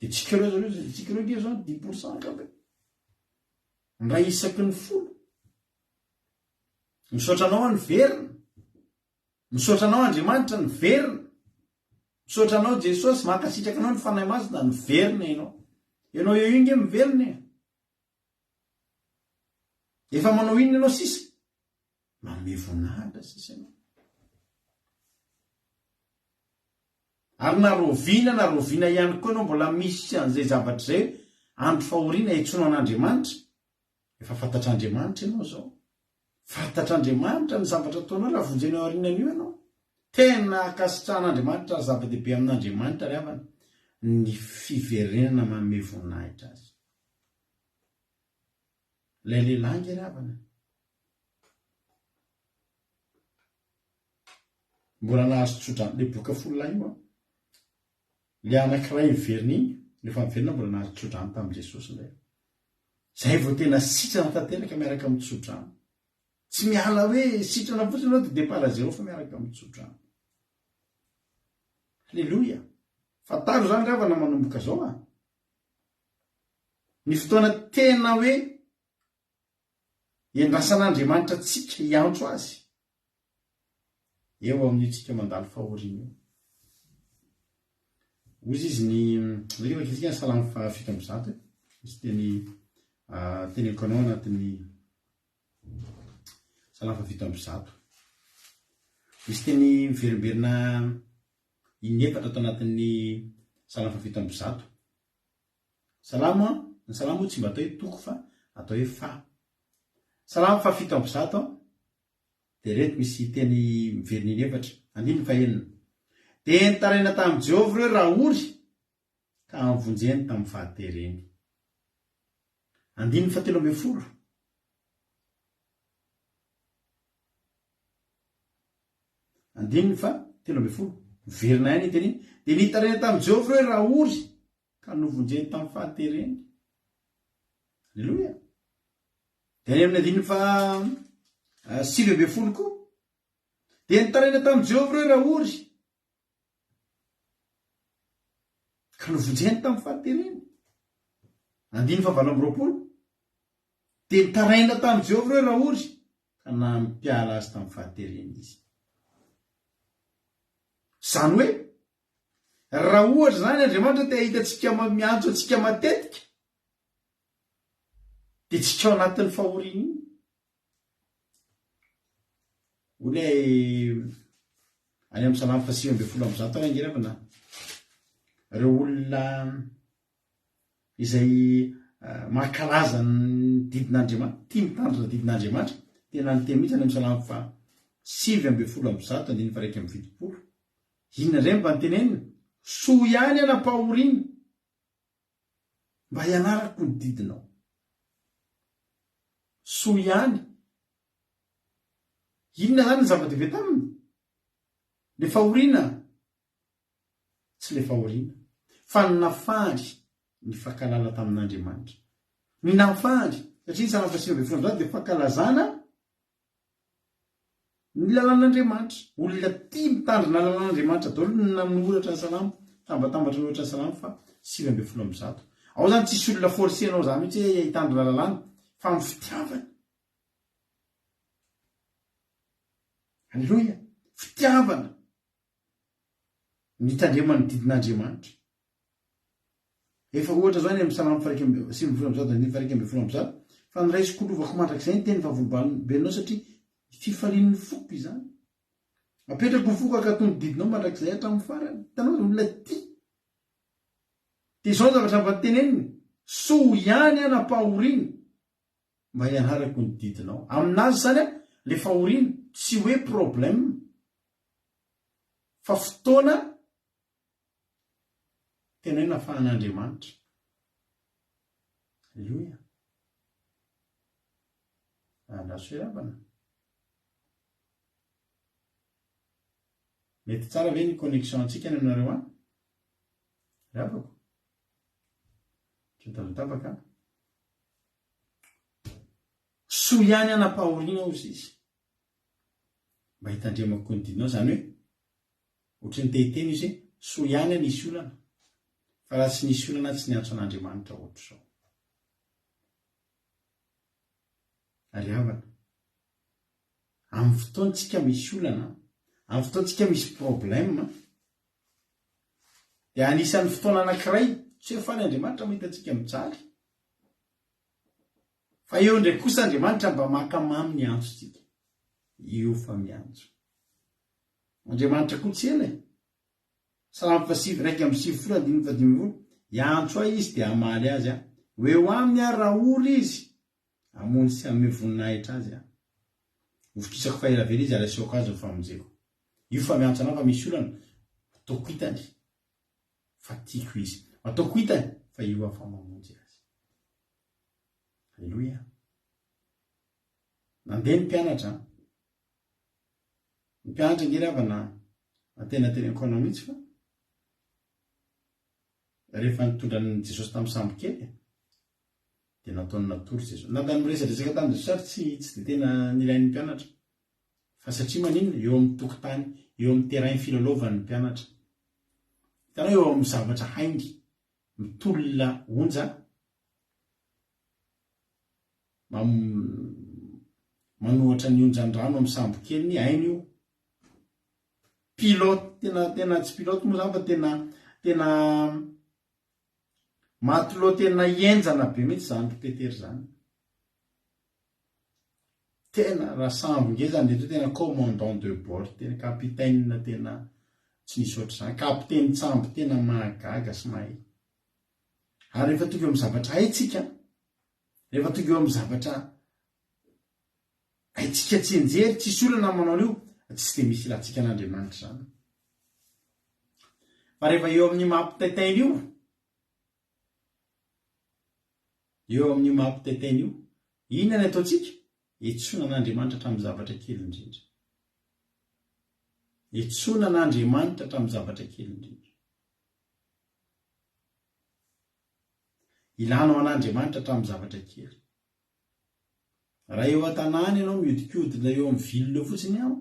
Dia tsika ireo zareo, tsika ireo nge zao dix pour cent angamba e. Indray isaky ny folo. Misaotra anao aho niverina. Misaotra anao Andriamanitra niverina. Misaotra anao Jesosy, mankasitraka anao ny Fanahy Masina, niverina ianao. Ianao eo io nge miverina e. Efa manao inona ianao sisa? Manome voninahitra sisa ianao. Ary na rahoviana na rahoviana ihany koa ianao mbola misy an'izay zavatra izay andro fahoriana iantsoana an'Andriamanitra. Efa fantatr'Andriamanitra ianao izao. Fantatr'Andriamanitra ny zavatra ataonao raha vonjena ao aorianan'io ianao. Tena ankasitrahan'Andriamanitra ary zava-dehibe amin'Andriamanitra ry havana ny fiverenana manome voninahitra Azy. Ilay lehilahy ange ry havana. Mbola nahazo tsodrano ilay boka fololahy io an. Ilay anankiray niverina iny, rehefa niverina mbola nahazo tsodrano tamin'i Jesosy indray. Izay vao tena sitrana tanteraka miaraka amin'ny tsodrano. Tsy miala hoe sitrana fotsiny ianao dia départ à zéro fa miaraka amin'ny tsodrano. Alléluia. Fantaro izany ry havana manomboka izao an. Ny fotoana tena hoe Iandrasan'Andriamanitra antsika hiantso Azy eo amin'io tsika mandalo fahoriana io. Hozy izy ny, aleo vakintsika ny Salamo faha 107 e. Misy teny teneniko anao anatin'ny Salamo faha 107. Misy teny miverimberina inefatra ato anatin'ny Salamo faha 107. Salamo an, ny salamo moa tsy mba atao hoe toko fa atao hoe fa. Salamo faha 107 an, dia ireto misy teny miverina inefatra, andininy fahenina. Dia nitaraina tamin'i Jehovah ireo raha ory, ka novonjeny tamin'ny fahatereny. Andininy fahatelo ambinifolo. Andininy faha 13. Miverina ihany iny teny iny. Dia nitaraina tamin'i Jehovah ireo raha ory, Ka novonjeny tamin'ny fahatereny. Aleloia. Dia any amin'ny andininy faha 19 koa. Dia nitaraina tamin'i Jehovah ireo raha ory. Ka novonjeny tamin'ny fahatereny. Andininy faha 28. Dia nitaraina tamin'i Jehovah ireo raha ory. Ka nampiala azy tamin'ny fahatereny izy. Izany hoe, Raha ohatra izany Andriamanitra te hahita antsika miantso antsika matetika, dia tsika ao anatin'ny fahoriana iny. Hoy ilay any amin'ny salamo faha 119 any ange ravana, ireo olona izay mankalaza ny didin'Andriamanitra, tia mitandrina didin'Andriamanitra, tena niteny mihitsy any amin'ny salamo faha 119 andininy faha 71. Inona indray mba notenenina? Soa ihany hanam-pahoriana mba hianarako ny didinao. Soa ihany. Inona izany ny zava-dehibe taminy? Le fahoriana? Tsy le fahoriana. Fa ny nafahany ny fankahalala tamin'Andriamanitra. Ny nafahany, satria ny Salamo faha 119 dia fankalazana Ny lalàn'Andriamanitra. Olona tia mitandrina lalàn'Andriamanitra daholo ny nanoratra ny salamo, tambatambatra nanoratra ny salamo fa 119. Ao zany tsisy olona forcer-nao zany mihitsy hoe hitandrina lalàna fa amin'ny fitiavana. Aleloia! Fitiavana. Mitandrema ny didin'Andriamanitra. Efa ohatra izany amin'ny Salamo faha 119 andininy faha 111, Fa noraisiko ho lovako mandrakizay ny teny vavolombelonao satria fifalian'ny foko izany. Apetrako ny foko hankatò ny didinao mandrakizay hatramin'ny farany. Hitanao, olona tia. Dia izao ny zavatra mba teneniny, Soa ihany aho nampahoriana mba hianarako ny didinao. Aminazy izany, ilay fahoriana tsy hoe problème. Fa fotoana tena hoe nafahan'Andriamanitra. Aleloia. Andraso firavana. Mety tsara ve ny connexion antsika any aminareo any? Ravako. Tsy tapaka. Soa ihany hanam-pahoriana hozy izy. Mba hitandremako ny didinao, izany hoe ohatry ny te hiteny izy hoe soa ihany aho nisy olana, fa raha tsy nisy olana aho tsy niantso an'Andriamanitra ohatr'izao. Ry havana, amin'ny fotoantsika misy olana, amin'ny fotoantsika misy problème, dia anisan'ny fotoana anankiray, tsy hoe faly Andriamanitra mahita antsika mijaly, fa eo indray kosa Andriamanitra mba maka mamy ny antsontsika. Io fa miantso. Andriamanitra koa tsy ela e. Salamo fahasivy, 91 andininy fahadimy ambin'ny folo, Hiantso ahy izy dia hamaly azy aho. Ho eo aminy aho raha ory izy, hamonjy sy hanome voninahitra azy aho. Hovokisako fahelavela izy ary asehoko azy ny famonjeko. Io fa miantso anao fa misy olana, ataoko hitany fa tiako izy. Ataoko hitany fa io aho fa mamonjy azy. Aleloia. Nandeha ny mpianatra an. Ny mpianatra ange ry havana tena teneniko anao mihitsy fa rehefa nitondra an'i Jesosy tamin'ny sambo kely dia nataony natory Jesosy. Na dia niresadresaka tamin'i Jesosy ary tsy tsy dia tena nilain'ny mpianatra. Fa satria maninona? Eo amin'ny tokotany, eo amin'ny terrain filalaovan'ny mpianatra. Hitanao eo amin'ny zavatra hainy mitolona onja Manohatra ny onjan-drano amin'ny sambokeliny, hainy io. Pilote, tena tena tsy pilote moa zany fa tena tena matelot tena henjana be mihitsy zany ry Petera zany. Tena raha sambo ngeza ny eto tena commandant de bord, tena capitaine tena tsy nisy ohatr'izany, kapitenin-tsambo tena mahagaga sy mahay. Ary rehefa tonga eo amin'ny zavatra haintsika, rehefa tonga eo amin'ny zavatra haintsika tsianjery, tsisy olana ny manao an'io, tsy dia misy ilantsika an'Andriamanitra izany. Fa rehefa eo amin'ny mampitaitaina io, eo amin'io mampitaitaina io, inona ny ataontsika? Etsoina an'Andriamanitra hatramin'ny zavatra kely indrindra. Etsoina an'Andriamanitra hatramin'ny zavatra kely indrindra. Ilanao an'Andriamanitra hatramin'ny zavatra kely. Raha eo an-tanàna ianao mihodinkodina eo amin'ny ville eo fotsiny an,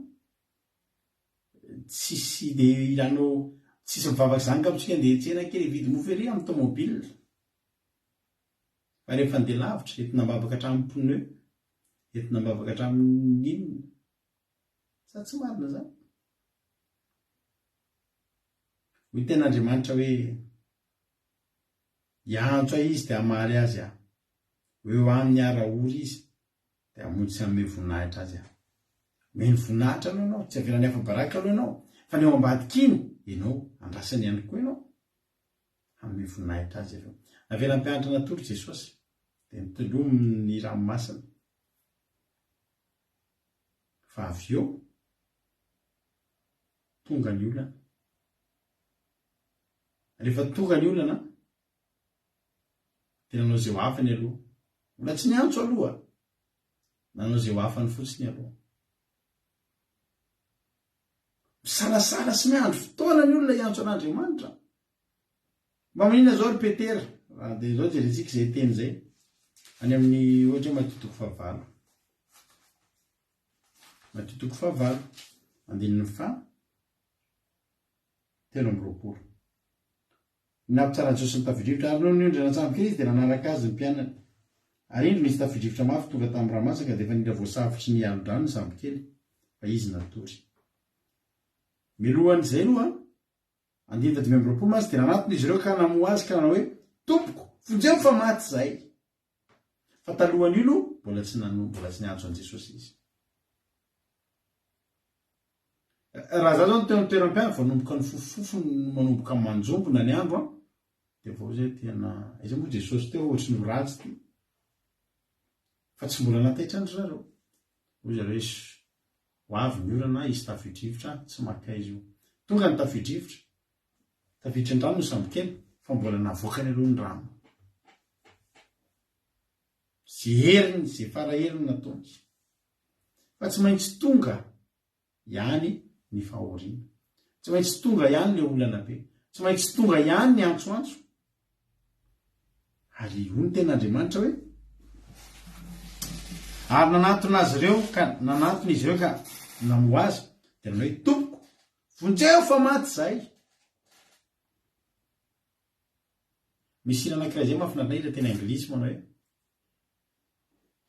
tsisy dia ilanao, tsisy mivavaka izany angamba isika andeha hiantsena kely hividy mofo ery amin'ny tomobile. Fa rehefa andeha lavitra, entina am-bavaka hatramin'ny pneu, entina am-bavaka hatramin'ny inona. Sa tsy marina izany? Hoy ny tenin'Andriamanitra hoe, Hiantso ahy izy dia hamaly azy aho. Ho eo aminy aho raha ory izy, dia hamonjy sy hanome voninahitra azy aho. Omeny voninahitra aloha ianao, tsy avelany afa-baraka aloha ianao, fa ny ao ambadik'iny, ianao, andrasany ihany koa ianao. Hanome voninahitra azy avy eo. Navelan'ny mpianatra natory Jesosy, dia notolominy ny ranomasina. Fa avy eo, tonga ny olana. Rehefa tonga ny olana dia nanao izay ho afany aloha. Mbola tsy niantso aloha. Nanao izay ho afany fotsiny aloha. Misalasala sy miandry fotoana ny olona hiantso an'Andriamanitra. Mba maninona izao ry Petera? Raha dia izao jerentsika izay teny izay. Any amin'ny ohatra hoe Matio toko fahavalo. Matio toko fahavalo, andininy faha 23. Ny nampitsaran'i Jesosy ny tafio-drivotra, ary nony niondrina an-tsambo-kely izy dia nanaraka azy ny mpianany. Ary indro nisy tafio-drivotra mafy tonga tamin'ny ranomasina ka dia efa nila voasafotry ny alon-drano ny sambokely, fa izy natory. Milohan'izay aloha, andininy faha 25 mantsy, dia nanatona izy ireo ka namoha azy ka nanao hoe, Tompoko, vonjeo fa maty izahay. Fa talohan'io aloha, mbola tsy nano, mbola tsy niantso an'i Jesosy izy. Raha za zao no teo amin'ny toeram-pianana, vao nanomboka nifofofofo no manomboka manjombona ny andro an, dia vao zay tena, aiza moa Jesosy teo ohatry ny ho ratsy ty. Fa tsy mbola nataitra an-dry zareo. Hoy zareo hoe, ho avy ny orana, hisy tafio-drivotra, tsy mankaiza io. Tonga ny tafio-drivotra, tafiditry ny rano ny sambokely, fa mbola navoakany aloha ny rano. Ze heriny, ze fara heriny nataony. Fa tsy maintsy tonga ihany ny fahoriana. Tsy maintsy tonga ihany le olana be. Tsy maintsy tonga ihany ny antsoantso. Ary hoy ny tenin'Andriamanitra hoe, Ary nanatona azy ireo ka nanatona izy ireo ka namoha azy, dia nanao hoe, Tompoko, vonjeo fa maty izahay. Misy hira anankiray izay mahafinaritra, hira teny anglisy manao hoe.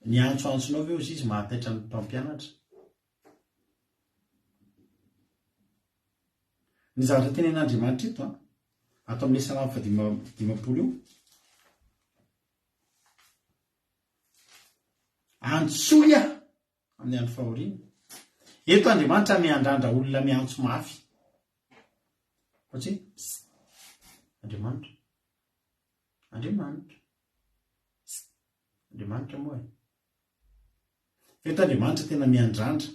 Ny antsoantsonao ve ozy izy mahataitra ny mpampianatra? Ny zavatra tenen'Andriamanitra eto an, ato amin'ilay salamo faha-50 io, antsoy aho amin'ny andro fahoriana. Eto Andriamanitra miandrandra olona miantso mafy. Fa tsy hoe psst, Andriamanitra, Andriamanitra, psst, Andriamanitra moa e. Fa eto Andriamanitra tena miandrandra.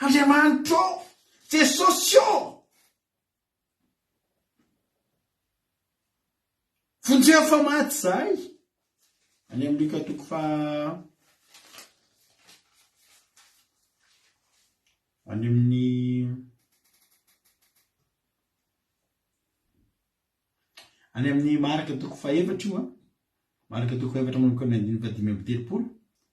Andriamanitra ô! Jesosy ô! Vonjeo fa maty izahay. Any amin'ny Lioka toko faha any amin'ny any amin'ny Marka toko fahefatra io an. Marka toko fahefatra manomboka amin'ny andininy faha-35.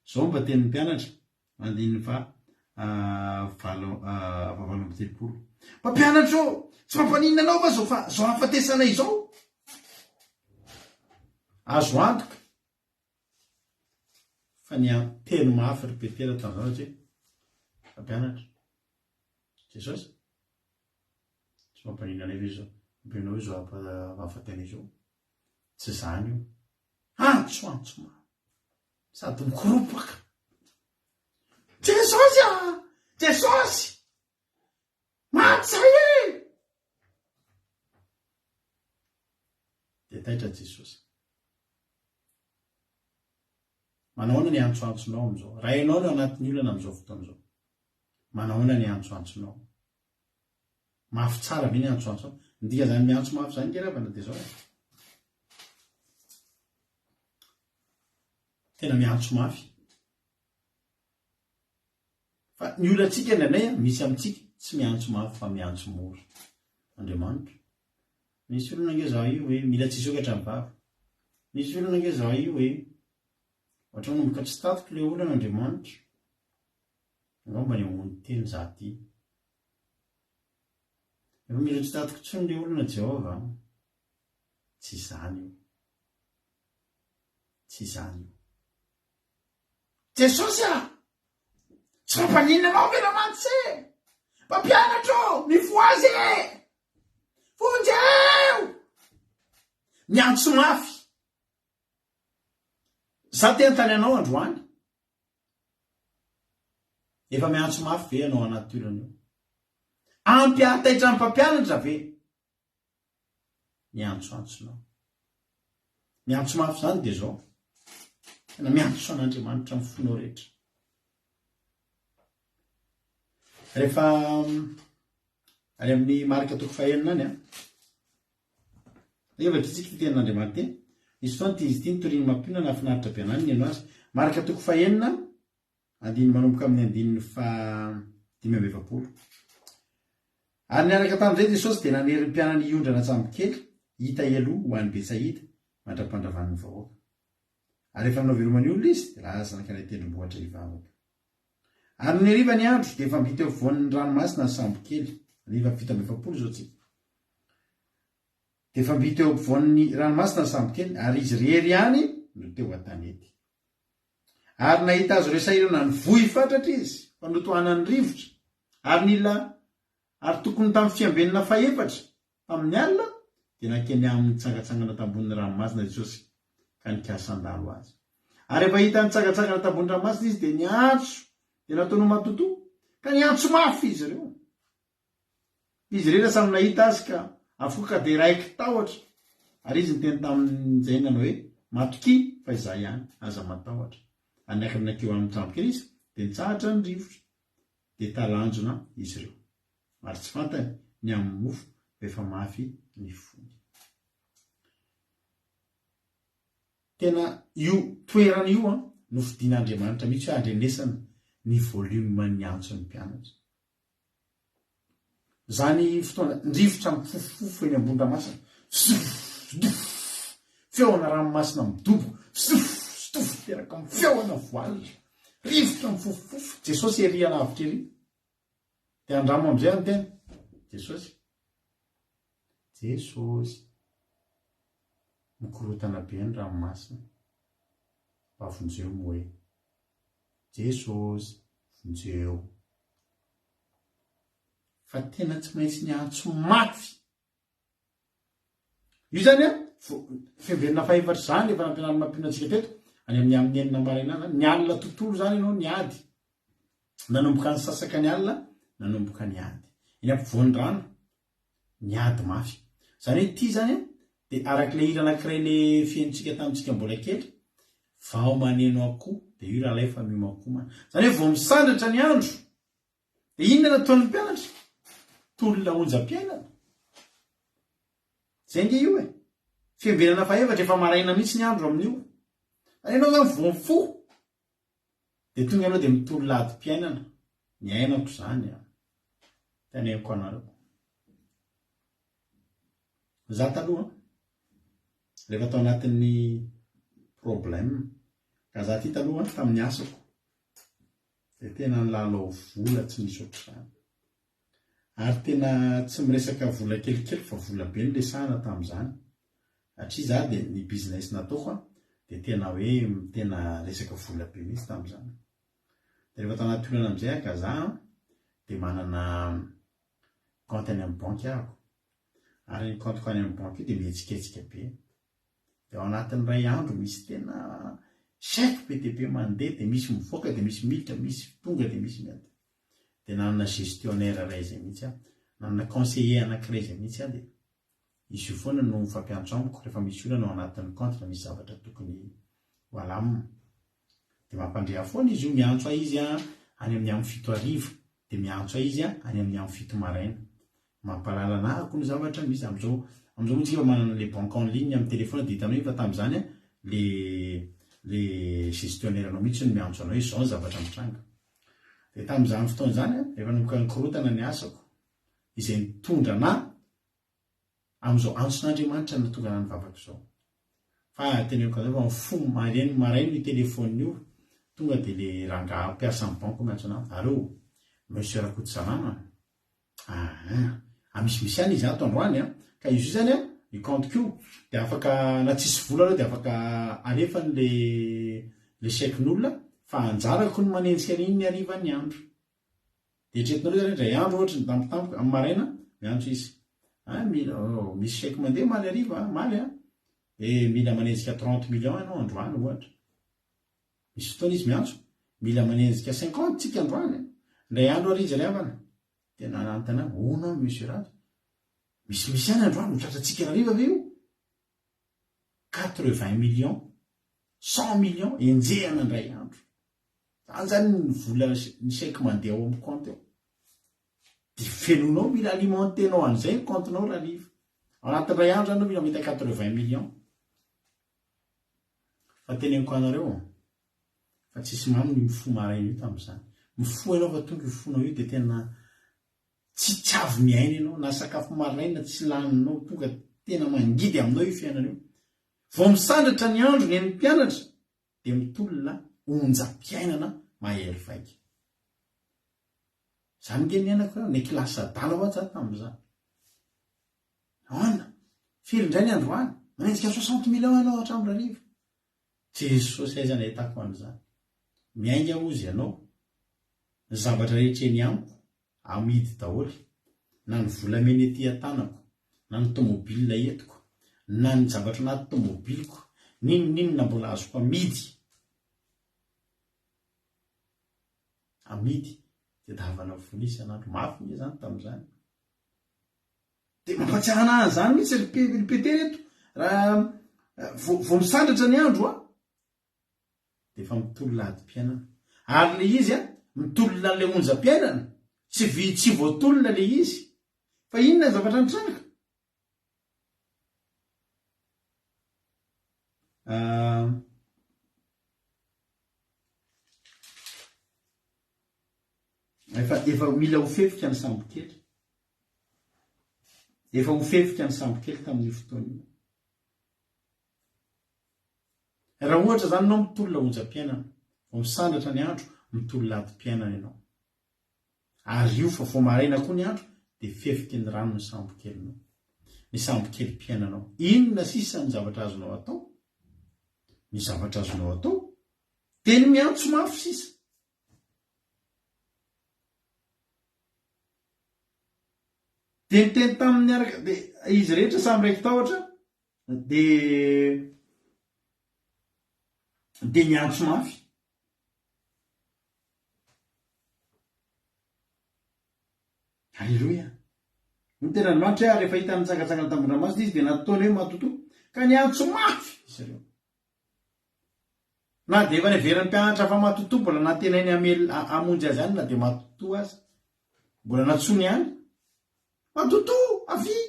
Izao mba tenin'ny mpianatra. Andininy faha 38. Mpampianatra ô, tsy mampaninona anao va zao fa zao hahafatesanay izao? Azo antoka fa nianteny mafy ry Petera tamin'izany satria mpampianatra. Jesosy, tsy mampaninona anay ve izao? Mampaninona anao ve izao hahafaty anay izao? Tsy izany io. Antso, antso mafy. Sady mikoropaka. Jesosy a! Jesosy! Maty zay e! Dia taitra Jesosy. Manahoana ny antsoantsonao amin'izao? Raha ianao no anatin'ny olana amin'izao fotoana izao, manahoana ny antsoantsonao? Mafy tsara ve ny antsoantsonao? Ny dikan'izany miantso mafy izany nge ravana dia izao e. Tena miantso mafy. Fa ny olantsika indraindray an, misy amintsika tsy miantso mafy fa miantso mora. Andriamanitra. Misy olona ange zao io e, mila tsy hisokatra ny vava. Misy olona ange zao io e, ohatra manomboka tsy tatiko le olana Andriamanitra. Angamba ny hamono teny za ty. Efa mila tsy tatiko intsony le olana Jehovah. Tsy izany io. Tsy izany io. Jesosy a! Tsy mampaninona anao ve Ramantsy e? Mpampianatra ô, mifohaza e! Vonjeo! Miantso mafy. Za te hanontany anao androany. Efa miantso mafy ve ianao anaty olana io? Ampy hahataitra ny mpampianatra ve? Miantsoantsonao. Miantso mafy izany dia izao. Tena miantso an'Andriamanitra amin'ny fonao rehetra. Rehefa any amin'ny marika toko fahenina any an. Efa vakitsika ity tenin'Andriamanitra ity. Nisy fotoana ity izy ity nitorian'i Mampionona nahafinaritra be anah ny nihaino azy. Marika toko fahenina Andininy manomboka amin'ny andininy faha 45. Ary niaraka tamin'izay Jesosy dia nanery ny mpianany hiondrana an-tsambokely hita hialoha ho any Betsaida mandra-pandravany ny vahoaka. Ary rehefa nanao veloma ny olona izy, dia lasa nankany an-tendrombohitra hivavaka. Ary nony hariva ny andro, dia efa mby teo afovoan'ny ranomasina ny sambokely. Andininy faha 47 izao tsika. Dia efa mby teo ampovoan'ny ranomasina ny sambokely, ary izy irery ihany no teo an-tanety. Ary nahita azy ireo sahirana nivoy fatratra izy, fa notohanan'ny rivotra, ary nila, ary tokony tamin'ny fiambenana fahefatra, tamin'ny alina, dia nankeny aminy nitsangantsangana tambonin'ny ranomasina Jesosy, ka nikasa handalo azy. Ary rehefa hitany nitsangantsangana tambony ranomasina izy, dia niantso, dia nataony ho matotoa, ka niantso mafy izy ireo. Izy rehetra samy nahita azy ka avokoa ka dia raiki-tahotra. Ary izy niteny tamin'izay nanao hoe, Matokia fa izaho ihany, aza matahotra. Ary niakatra nankeo amin'ny trambokely izy, dia nitsahatra ny rivotra. Dia talanjona izy ireo. Ary tsy fantany ny amin'ny mofo fa efa mafy ny fony. Tena io toerana io an, nofidin'Andriamanitra mihitsy hoe handrenesana ny volume-n'ny antson'ny mpianatra. Izany fotoana, ny rivotra mifofofofo eny ambony ranomasina, zzzff, feona ranomasina midoboka, zzzff, teraka amin'ny feona voile, rivotra mifofofofo, Jesosy ery alavitra ery. Dia andramo amin'izay aho niteny, Jesosy, Jesosy, mikorotana be ny ranomasina, mba vonjeo moa e. Jesosy, vonjeo. Fa tena tsy maintsy niantso mafy. Io zany an, fiambenana fahefatra izany efa nampianarina mampino antsika teto, any amin'ny amin'ny enina maraina any zany, ny alina tontolo zany ianao niady. Nanomboka nisasaka ny alina, nanomboka niady. Eny ampovoan'ny rano, niady mafy. Izany hoe ity zany an, dia araka ilay hira anankiray le fihainontsika tamintsika mbola kely, vao maneno akoho, dia io rahalahy fa miomankomana. Izany hoe vao misandratra ny andro, Dia inona no ataon'ny mpianatra? Tolona onjam-piainana. Izay ange io e. Fiambenana fahefatra, efa maraina mihitsy ny andro amin'io. Ary ianao izany vao mifoha, dia tonga ianao dia mitolona adim-piainana. Niainako izany an. Teneniko anareo. Za taloha, rehefa tao anatin'ny problème, ka za ty taloha tamin'ny asako, Dia tena nilalao vola tsy nisy ohatr'izany. Ary tena tsy miresaka vola kelikely fa vola be no resahana tamin'izany. Satria za dia ny business nataoko an, dia tena hoe tena resaka vola be mihitsy tamin'izany. Dia rehefa tao anaty olana amin'izay aho ka za an, dia manana compte any amin'ny banky ahako. Ary ny compte-ko any amin'ny banky io dia mihetsiketsika be. Dia ao anatin'ny iray andro misy tena chèque be dia be mandeha dia misy mivoaka dia misy miditra, misy tonga dia misy miady. Dia nanana gestionnaire iray izay mihitsy aho, nanana conseiller anankiray izay mihitsy aho dia izy io foana no mifampiantso amiko rehefa misy olana ao anatin'ny compte na misy zavatra tokony ho alamina. Dia mampandre ahy foana izy io, miantso ahy izy any amin'ny amin'ny 7 hariva, dia miantso ahy izy any amin'ny amin'ny 7 maraina. Mampahalala anah koa ny zavatra misy amzao. Amzao moa tsika efa manana le banque en ligne amin'ny téléphone dia hitanao iny fa tamin'izany le le gestionnaire anao mihitsy no miantso anao hoe izao ny zavatra mitranga. Dia tamin'izany fotoana izany rehefa nanomboka nikorontana ny asako izay nitondra anah amin'izao antson'Andriamanitra nahatonga anah nivavaka izao. Fa teneniko anareo fa mifoha maraina maraina io téléphone io tonga dia le rangahy mpiasa amin'ny banque miantso anah, allo monsieur Rakotosalama? Aa a misimisy ihany izy ato androany an! Ka izy io zany an, io compte-ko io dia afaka na tsisy vola aloha dia afaka alefany le le chèque-n'olona fa anjarako ny manenjika an'iny ny harivan'ny andro. Dia eritreretinareo zany indray andro ohatra ny tampotampoka amin'ny maraina miantso izy, ah mila oh misy chèque mandeha omaly hariva an, omaly an, dia mila manenjika trente millions ianao androany ohatra. Misy fotoana izy miantso, mila manenjika cinquante tsika androany a! Indray andro ary izy ry havana, dia nanontany ahy, hono aho monsieur Rado, misimisy ihany androany, ho tratrantsika hariva ve io? Quatre-vingts millions, cent millions, enjehana indray andro. Zany zany ny vola, ny chèque mandeha ao amin'ny compte ao. Dia fenoinao, mila alimenter-nao an'izay ny compte-nao rahariva. Ao anatin'ny iray andro zany ianao mila mahita quatre-vingts millions. Fa teneniko anareo an, fa tsisy mamy ny mifoha maraina io tamin'izany. Mifoha ianao fa tonga io fonao io dia tena tsy tsy avy miaina ianao, na sakafo maraina tsy laninao, tonga tena mangidy aminao io fiainana io. Vao misandratra ny andro ny an'ny mpianatra dia mitolona onjam-piainana mahery vaika. Zany nge niainako eo, nikilasy adala hoa za tamin'izany. Ahoana? Firy indray ny androany? Manenjika soixante millions ianao hatramin'ny hariva. Jesosy aiza nahitako an'izany? Miainga hozy ianao, ny zavatra rehetra eny amiko amidy daholo, na ny volamena ety an-tanako, na ny tomobile entiko, na ny zavatra anaty tomobiliko, n'inon'inona mbola azoko amidy. Amidy. Tadiavana vola isan'andro. Mafy nge izany tamin'izany. Dia mampatsiahy anah an'izany mihitsy ry Pe- ry Petera eto, raha vao vao misandratra ny andro an, dia efa mitolona adim-piainana. Ary ilay izy an, mitolona an'ilay onjam-piainana, tsy vi- tsy voatolona ilay izy. Fa inona ny zavatra nitranga? Efa efa mila ho fefika ny sambokely. Efa ho fefika ny sambokely tamin'io fotoana io. Raha ohatra izany ianao mitolona onjam-piainana, vao misandratra ny andro, mitolona adim-piainana ianao. Ary io fa vao maraina koa ny andro dia fefiky ny rano ny sambokelinao. Ny sambokelim-piainanao. Inona sisa ny zavatra azonao atao? Ny zavatra azonao atao dia ny miantso mafy sisa. Dia niteny taminy niaraka, dia izy rehetra samy raiki-tahotra, dia dia niantso mafy. Aleloia! Ny tenin'Andriamanitra hoe ary rehefa hitany nitsangantsangana tambony ranomasina izy dia nataony hoe matotoa ka niantso mafy izy ireo. Na dia efa neverin'ny mpianatra fa matotoa mbola nantenainy hamel hamonjy azy ihany na dia matotoa aza. Mbola nantsoiny ihany. Matotoa! Avia!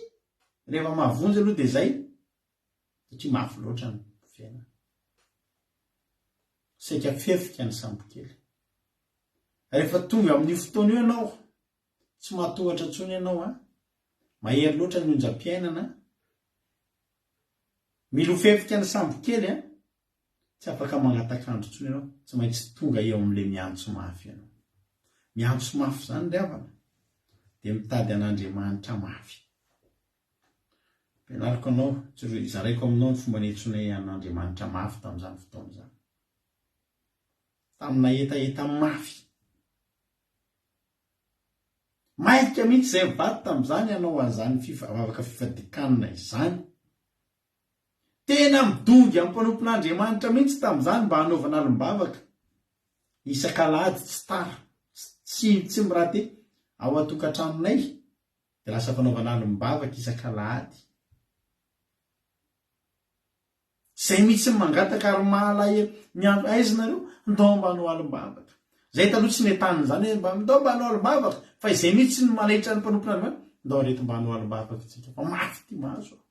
Rehefa mahavonjy aloha dia izay. Satria mafy loatra ny fiainana. Saika fefika ny sambokely. Rehefa tonga amin'io fotoana io ianao, tsy mahatohatra intsony ianao an! Mahery loatra ny onjam-piainana an! Milofefika ny sambokely an! Tsy afaka mangatak'andro intsony ianao, tsy maintsy tonga eo amin'ilay miantso mafy ianao. Miantso mafy izany ry havana, dia mitady an'Andriamanitra mafy. Ampianariko anao, zaraiko aminao ny fomba niantsoanay an'Andriamanitra mafy tamin'izany fotoana izany. Tamina hetaheta mafy. Maika mihitsy izay mivady tamin'izany hanao an'izany vavaka fifadikanina izany. Tena midongy amin'ny mpanompon'Andriamanitra mihitsy tamin'izany mba hanaovana alim-bavaka isak'alahady tsy tara, tsy tsy mi-rater ao an-tokantranonay dia lasa fanaovana alim-bavaka isak'alahady. Zay mihitsy ny mangataka ary mahalahelo miandry aiza nareo ndao mba hanao alim-bavaka. Zay taloha tsy nentanina zany hoe mba ndao mba hanao alim-bavaka fa izay mihitsy no manaitra ny mpanompon'Andriamanitra ndao reto mba hanao alim-bavaka tsika fa mafy ty mahazo a.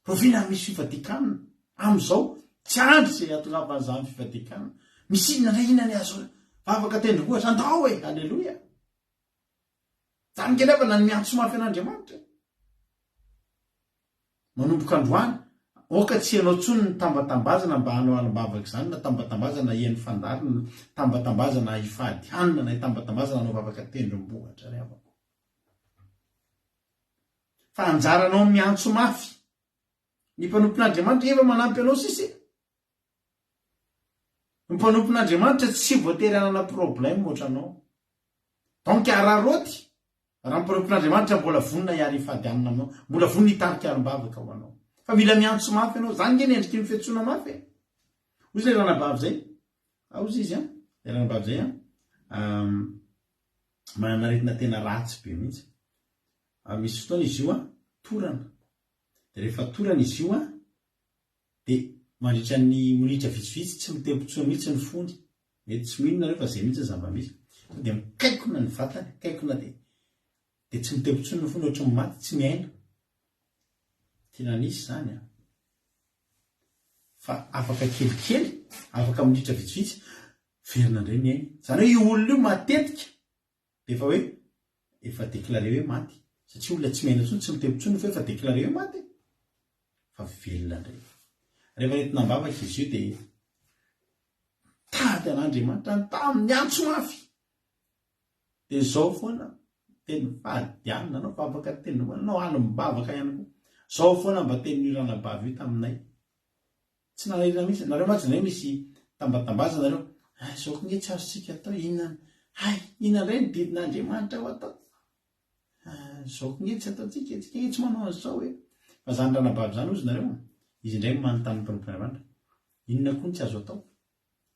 Rahoviana misy fifadikanina? Amin'izao tsy andry izay hahatongavan'izany fifadikanina. Misy inona indray inona ny azo vavaka tendrombohitra andao e! Aleloia! Zany nge nefa na ny miantso mafy an'Andriamanitra e. Manomboka androany, aoka tsy ianao intsony ny tambatambazana mba hanao alim-bavaka izany na tambatambazana hihaino fandaharana na tambatambazana hifady hanina na hitambatambazana hanao vavaka tendrombohitra ry havako. Fa anjaranao ny miantso mafy. Ny mpanompon'Andriamanitra efa manampy anao sisa e. Ny mpanompon'Andriamanitra tsy voatery hanana problème ohatranao. Donc araraoty raha ny mpanompon'Andriamanitra mbola vonona hiary hifady hanina aminao, mbola vonona hitarika alim-bavaka ho anao. Fa mila miantso mafy ianao. Zany nge ny endriky ny fiantsoana mafy e. Hoy izay ranabavy izay, ah hozy izy an, ilay ranabavy izay an, manana aretina tena ratsy be mihitsy. Misy fotoana izy io an, torana. Dia rehefa torana izy io an, Dia mandritra ny minitra vitsivitsy tsy mitempo intsony mihitsy ny fony. Mety tsy mino nareo fa zay mihitsy ny zava-misy. Tonga dia mikaikona ny vatany, mikaikona dia dia tsy mitempo intsony ny fony ohatry ny maty, tsy miaina. Tena nisy izany an. Fa afaka kelikely, afaka minitra vitsivitsy, verina indray ny ainy. Izany hoe io olona io matetika Dia efa hoe efa déclaré hoe maty. Satria olona tsy miaina intsony, tsy mitempo intsony fa efa déclaré hoe maty e. Fa velona indray. Rehefa nentina am-bavaka izy io dia nitady an'Andriamanitra nitamy, niantso mafy. Dia izao foana, teny fady anao vavaka teny, nanao alim-bavaka ihany koa. Izao foana mba tenin'io ranabavy io taminay. Tsy nanahirana mihitsy. Nareo mantsy indray misy tambatambazana nareo. Hay zao koa nge tsy azontsika atao inona hay inona indray ny didin'Andriamanitra ho atao. Ah, zao koa nge tsy ataontsika, tsika nge tsy manao an'izao e. Fa zany ranabavy zany hozy nareo, izy indray no manontany ny mpanompon'Andriamanitra. Inona koa no tsy azo atao?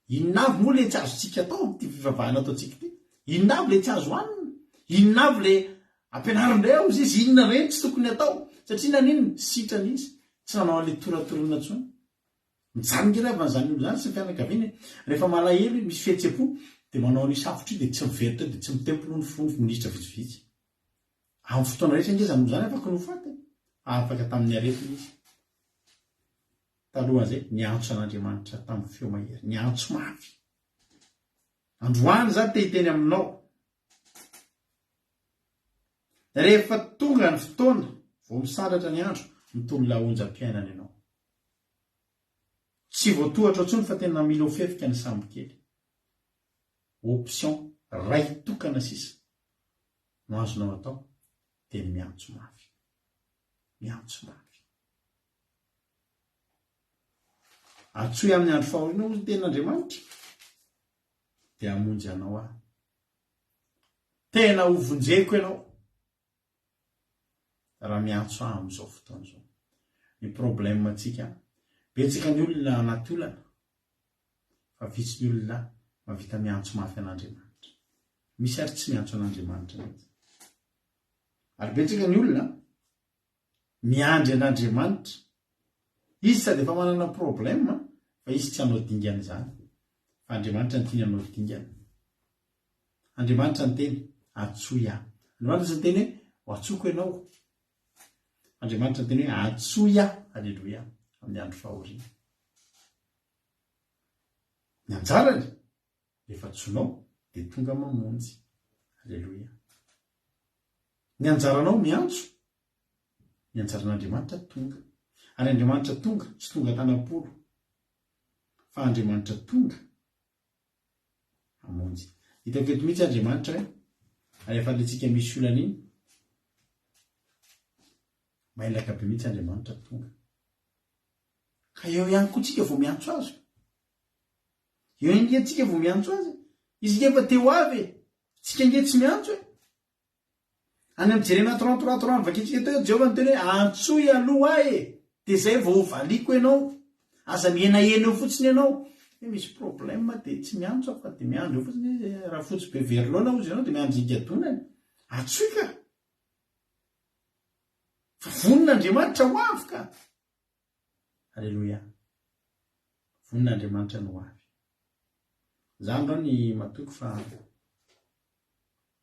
Inona avy moa le tsy azontsika atao amin'ity fivavahana ataontsika ity? Inona avy le tsy azo hanina? Inona avy le ampianaro indray aho izy, inona indray no tsy tokony atao? Satria naninona? Sitrana izy, tsy nanao an'le toratorona intsony. Mijaly nge ravana izany olona izany sy ny fianakaviany e. Rehefa malahelo, misy fihetseham-po, dia manao an'io safotra io dia tsy miverina teo, dia tsy mitempo aloha ny fony minitra vitsivitsy. Amin'ny fotoana rehetra nge izany olona izany afaka ny ho faty e. Fa afaka tamin'ny aretina izy. Talohan'izay, niantso an'Andriamanitra tamin'ny feo mahery, niantso mafy. Androany izaho te hiteny aminao. Rehefa tonga ny fotoana, vao misandratra ny andro, mitolona onjam-piainana ianao. Tsy voatohatra intsony fa tena milofefika ny sambokely. Option ray tokana sisa no azonao atao dia ny miantso mafy. Miantso mafy. Antsoy amin'ny andro fahoriana hoy ny tenin'Andriamanitra dia hamonjy anao aho. Tena ho vonjeko ianao. raha miantso ahy amin'izao fotoana izao. Ny problème antsika, betsaka ny olona anaty olana fa vitsy ny olona mahavita miantso mafy an'Andriamanitra. Misy ary tsy miantso an'Andriamanitra mihitsy. Ary betsaka ny olona miandry an'Andriamanitra. Izy sady efa manana problème fa izy tsy hanao dingana izany. Fa Andriamanitra no tiany hanao dingana. Andriamanitra niteny, Antsoy aho. Andriamanitra tsy niteny hoe, Ho antsoiko ianao. Andriamanitra niteny hoe, Antsoy aho. Aleloia. Amin'ny andro fahoriana. Ny anjarany, rehefa antsoinao, dia tonga mamonjy. Aleloia. Ny anjaranao miantso, ny anjaran'Andriamanitra tonga. Ary Andriamanitra tonga, tsy tonga tanam-polo. Fa Andriamanitra tonga hamonjy. Hitako eto mihitsy Andriamanitra hoe rehefa le tsika misy olana iny, mailaka be mihitsy Andriamanitra tonga. Ka eo ihany koa tsika vao miantso azy. Eo ihany nge tsika vao miantso azy. Izy nge efa te ho avy e. Tsika nge tsy miantso e. Any amin'ny Jeremia 33 3 novakintsika teo, Jehovah niteny hoe, Antsoy aloha ahy e, dia izay vao hovaliako ianao. Aza mihenahena eo fotsiny ianao. Hoe misy problème dia tsy miantso aho fa dia miandry eo fotsiny izy. Raha fotsy be very laona hozy ianao dia miandry higadonany. Antsoy ka! Fa vonona Andriamanitra ho avy ka! Aleloia. Vonona Andriamanitra ny ho avy. Za androany matoky fa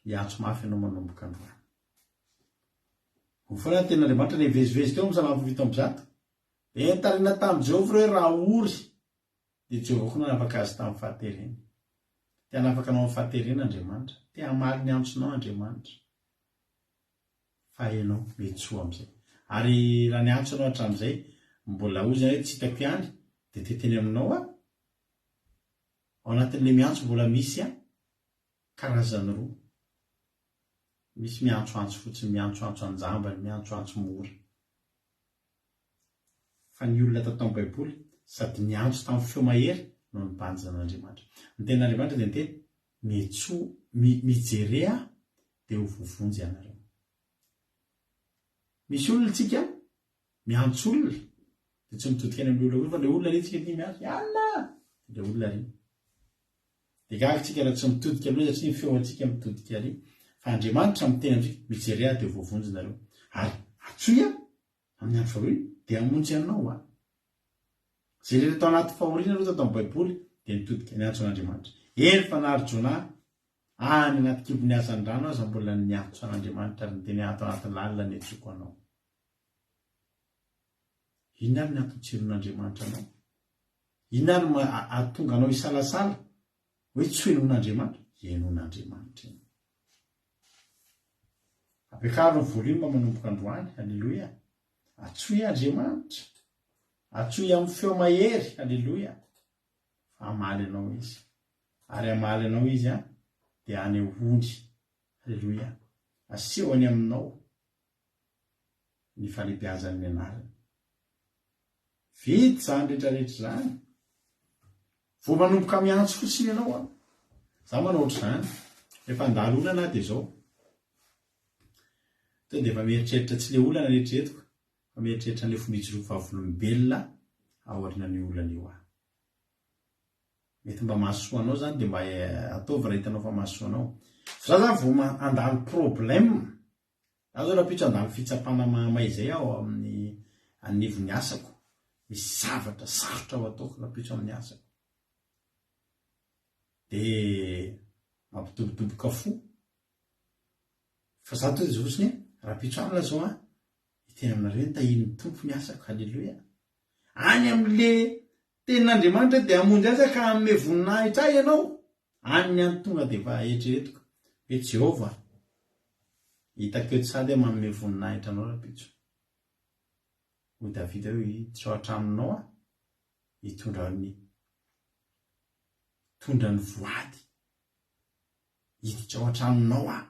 hiantso mafy ianao manomboka androany. Ho foana ny tenin'Andriamanitra nivezivezy teo amin'ny salamo 107. Dia nitarina tamin'i Jehovah ireo hoe raha ory, dia Jehovah koa nanafaka azy tamin'ny fahaterena. Te hanafaka anao amin'ny fahaterena Andriamanitra. Te hamaly ny antsonao Andriamanitra. Fa ianao mety soa amin'izay. Ary raha niantso anao hatramin'izay, mbola hoy izany hoe tsy hitako ihany, dia te hiteny aminao aho, ao anatin'ilay miantso mbola misy karazany roa. Misy miantsoantso fotsiny, miantsoantso an-jambany, miantsoantso mora. Fa ny olona tato amin'ny Baiboly, sady niantso tamin'ny feo mahery no nibanjina an'Andriamanitra. Ny tenin'Andriamanitra dia niteny, Miantsoa, mijere ahy, dia ho voavonjy ianareo. Misy olona tsika miantso olona dia tsy mitodika any amin'ny olona akory fa ilay olona ry tsika ity miantso, Anna! Dia ilay olona ry. Dia gaga tsika raha tsy mitodika aloha satria ny feo antsika mitodika ary. Fa Andriamanitra miteny amintsika, mijere ahy dia ho voavonjy nareo. Ary antsoy aho amin'ny andro fahoriana dia hamonjy anao aho. Izay rehetra tao anaty fahoriana aloha tato amin'ny Baiboly dia nitodika niantso an'Andriamanitra. Eny fa na ry Jonah any anaty kibon'ny hazandrano aza mbola niantso an'Andriamanitra ary niteny hoe ato anaty lalina ny antsoko anao. Inona ary ny antony tsy henoan'Andriamanitra anao? Inona ary no ahatonga anao hisalasala hoe tsy ho henoan'Andriamanitra? Henoan'Andriamanitra ianao. Ampiakaro ny volume manomboka androany. Aleloia. Antsoy Andriamanitra. Antsoy amin'ny feo mahery. Aleloia. Fa hamaly anao Izy. Ary hamaly anao Izy an, dia hanehoany. Aleloia. Asehony aminao ny fahalehibeazan'ny anarany. Vita izany rehetra rehetra izany. Vao manomboka miantso fotsiny ianao an. Za manao ohatr'izany. Rehefa handalo olana aho dia izao. Tonga dia efa mieritreritra tsy ilay olana no eritreretiko fa mieritreritra an'ilay fomba ijoroako vavolombelona aorianan'io olana io aho. Mety mba mahasoa anao izany dia mba ataovy raha hitanao fa mahasoa anao. Fa za zany vao handalo problème Za zao rahampitso handalo fitsapana mahamay izay aho amin'ny anivon'ny asako. Misy zavatra sarotra ho ataoko rahampitso amin'ny asako. Dia mampidobodoboka fo. Fa za tonga dia fotsiny hoe rahampitso alina zao an, hiteny aminareo hoe tahian'ny Tompo ny asako. Haleloia. Any amin'le tenin'Andriamanitra dia hamonjy azy aho ka hanome voninahitra ahy ianao. Any ny any tonga dia efa eritreretiko hoe Jehovah, hitako eto sady aho manome voninahitra anao rahampitso. Hoy Davida hoe hiditra ao an-tranonao aho, hitondra ny hitondra ny voady. Hiditra ao an-tranonao aho,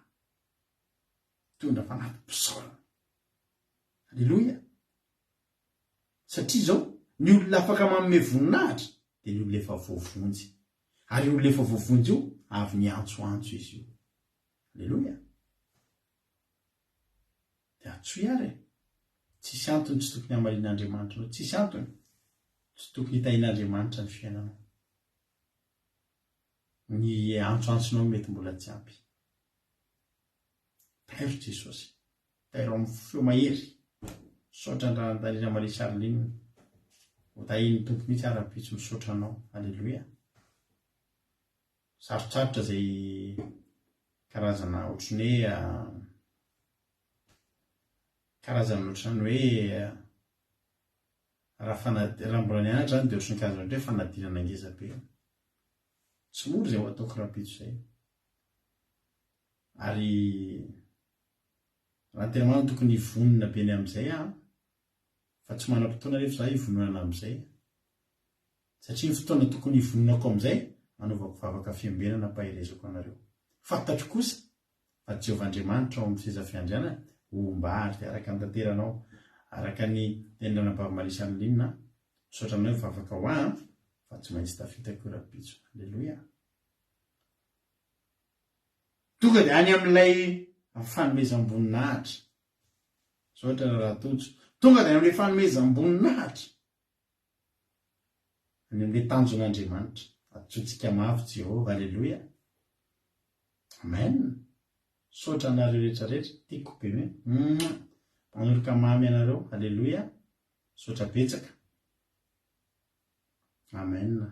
hitondra fanati-pisaorana. Aleloia! Satria izao, ny olona afaka manome voninahitra dia ny olona efa voavonjy. Ary io olona efa voavonjy io, avy niantsoantso izy io. Aleloia! Dia. Antsoy ary e! Tsisy antony tsy tokony hamalian'Andriamanitra anao, tsisy antony tsy tokony hitahian'Andriamanitra ny fiainanao. Ny antsoantsonao mety mbola tsy ampy. Tairo Jesosy. Tairo amin'ny feo mahery. Misaotra an-dRanantanirina Marie Charline. Ho tahian'ny Tompo mihitsy aho rahampitso misaotra anao. Aleloia. Sarotsarotra izay karazana ohatran'ny hoe karazana ohatran'ny hoe raha fanad- raha mbola nianatra izany dia ohatran'ny karazana ohatran'ny hoe fanadinana ngeza be. Tsy mora izay ho ataoko rahampitso izay. Ary raha ny tena marina tokony hivonona be ny amin'izay aho fa tsy manam-potoana anefa izaho hivononana amin'izay. Satria ny fotoana tokony hivononako amin'izay hanaovako vavaka fiambenana ampaherezako anareo. Fantatro kosa fa Jehovah Andriamanitra ao amin'ny seza fiandrianany homba ahy araka ny tanteranao, araka ny tenin'Ranabavy Marie Charline, misaotra anao hivavaka ho ahy an, fa tsy maintsy tafitako io rahampitso. Aleloia. Tonga dia any amin'ilay fanomezam-boninahitra. Misaotra Raharaha Tojo. Tonga dia any amin'ilay fanomezam-boninahitra. Any amin'ilay tanjon'Andriamanitra. Antsointsika mafy Jehovah. Aleloia. Amen. Misaotra anareo rehetra rehetra. Tiako be mihitsy. Mouah. Manoroka mamy anareo. Aleloia. Misaotra betsaka. Amen.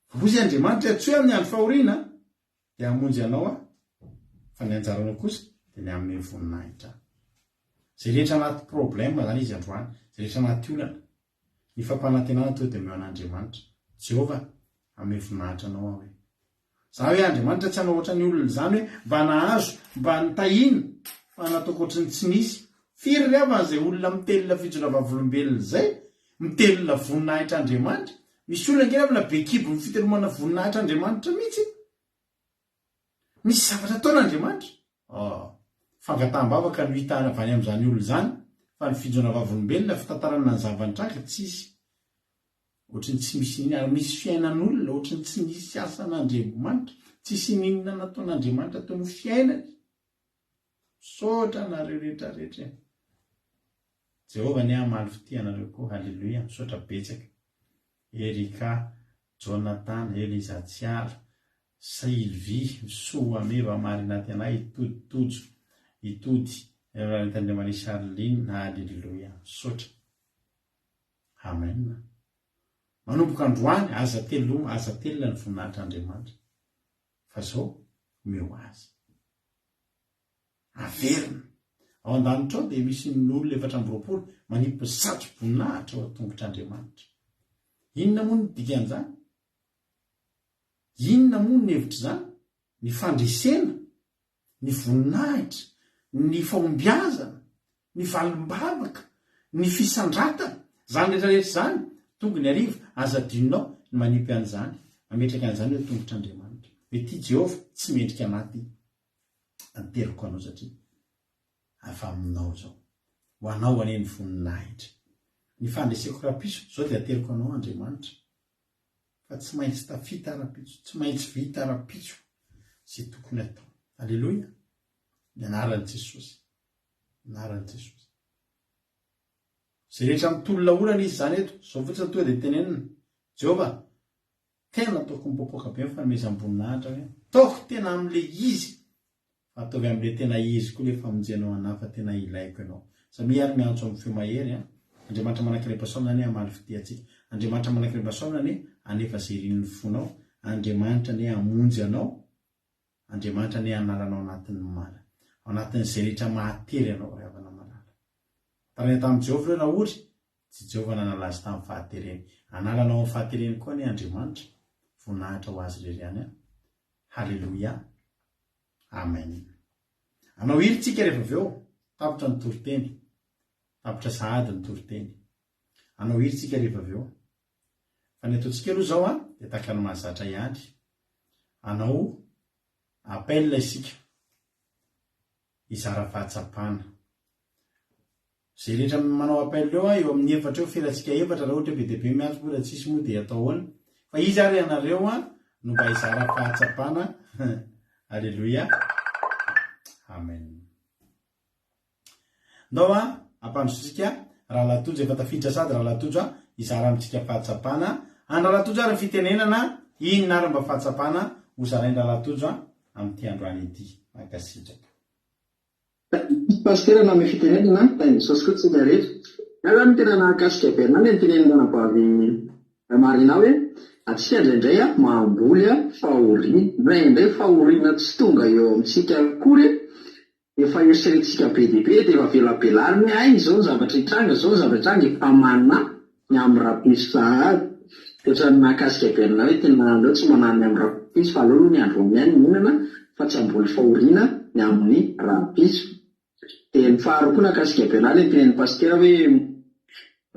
Hoy Andriamanitra, Antsoy amin'ny andro fahoriana, dia hamonjy anao Aho, fa ny anjaranao kosa dia ny hanome voninahitra Ahy. Izay rehetra anaty problème izany izy androany, izay rehetra anaty olana, ny fampanantenana tonga dia omeo an'Andriamanitra. Jehovah, hanome voninahitra anao Aho hoe. Za hoe Andriamanitra tsy hanao ohatran'ny olona izany hoe mba nahazo, mba nitahiana, fa nataoko ohatran'ny tsy nisy. Firy ry havana izay olona mitelina fijoroana vavolombelona izay, mitelina voninahitr'Andriamanitra. Misy olona ange ry havana be kibo ny fitelomana voninahitr'Andriamanitra mihitsy e. Misy zavatra ataon'Andriamanitra. Oh. Fangataham-bavaka no hita avy any amin'izany olona izany, fa ny fijoroana vavolombelona, fitantarana ny zava-nitranga, tsisy. Ohatry ny tsy misy n'inona, ary misy fiainan'olona ohatry ny tsy nisy asan'Andriamanitra, tsisy n'inona nataon'Andriamanitra teo amin'ny fiainany. Misaotra anareo rehetra rehetra e. Jehovah anie hamaly fitia anareo koa. Haleloia. Misaotra betsaka. Erika, Jonathan, Eliza Tsiala, Sylvie, Soa Meva, Marina Tiana, Itody Tojo, Itody, Ralentandriamaria Charline, Haleloia. Misaotra. Amen. Manomboka androany, aza teloma, aza telina ny voninahitr'Andriamanitra. Fa zao, omeo azy. Averina. Ao an-danitra ao dia misy ny olona 24 manipy satro-boninahitra eo an-tongotr'Andriamanitra. Inona moa no dikan'izany? Inona moa no hevitr'izany? Ny fandresena ny voninahitra, ny fahombiazana, ny valim-bavaka, ny fisandratana, izany rehetra rehetra izany, tonga ny hariva, aza adinonao ny manipy an'izany, mametraka an'izany eo an-tongotr'Andriamanitra. Hoe ity Jehovah, tsy mendrika anà ity, anteriko anao satria avy aminao izao. Ho anao anie ny voninahitra. Ny fandreseko rahampitso, izao dia ateriko anao Andriamanitra. Fa tsy maintsy tafita rahampitso, tsy maintsy vita rahampitso izay tokony hatao. Aleloia! Ny anaran'i Jesosy. Ny anaran'i Jesosy. Izay rehetra mitolona olana izy izany eto, izao fotsiny tonga dia tenenina. Jehovah, tena ataoko mipoapoaka be ny fanomezam-boninahitra hoe, ataoko tena amin'ilay izy Fa ataovy amle tena izy koa le famonjenao anah fa tena ilaiko ianao. Samia ary miantso amin'ny feo mahery an! Andriamanitra manankarem-pahasoavana anie hamaly fitia antsika. Andriamanitra manankarem-pahasoavana anie hanefa izay irin'ny fonao. Andriamanitra anie hamonjy anao. Andriamanitra anie hanala anao anatin'ny mala. Ao anatin'izay rehetra mahatery anao ry havana malala. Taraina tamin'i Jehovah ireo raha ory, tsy Jehovah nanala azy tamin'ny fahatereny. Hanala anao amin'ny fahatereny koa anie Andriamanitra. Voninahitra ho Azy irery ihany an! Haleloia! Amen. Anao hira tsika rehefa avy eo, tapitra ny toriteny. Tapitra sahady ny toriteny. Anao hira tsika rehefa avy eo. Fa ny ataontsika aloha izao an, dia tahaka ny mahazatra ihany. Anao appel isika hizara fahatsapana. Izay rehetra manao appel eo an, eo amin'ny efatra eo, ferantsika efatra raha ohatra hoe be dia be miantso moa raha tsisy moa dia atao ahoana? Fa iza ary ianareo an no mba hizara fahatsapana? Aleloia. Amen. Ndao a, ampandrosotsika Rahalahy Tojo, efa tafiditra sady Rahalahy Tojo a, hizara amintsika fahatsapana. Any Rahalahy Tojo ary ny fitenenana, inona ary mba fahatsapana ho zarain-dRahalahy Tojo a, amin'ity androany ity. Mankasitraka. Pasitera nanome fitenenana, tahin'i Jesosy koa tsika rehetra. Ahy zany ny tena nahakasika be anah le nitenenin'i ranabavy Marina hoe atsika indraindray mamboly fahoriana, indraindray fahoriana tsy tonga eo amintsika akory efa eritreretintsika be dia be dia efa velabelarina hoe hay izao ny zavatra hitranga, izao ny zavatra hitranga, efa manahy ny amin'ny rahampitso sahady. Dia ohatran'ny nahakasika be anah hoe tena aleo tsy manahy ny amin'ny rahampitso fa aleo aloha ny androany ihany mihinana fa tsy hamboly fahoriana ny amin'ny rahampitso. Dia ny faharoa koa nahakasika be anah ilay nitenenin'i Pasitera hoe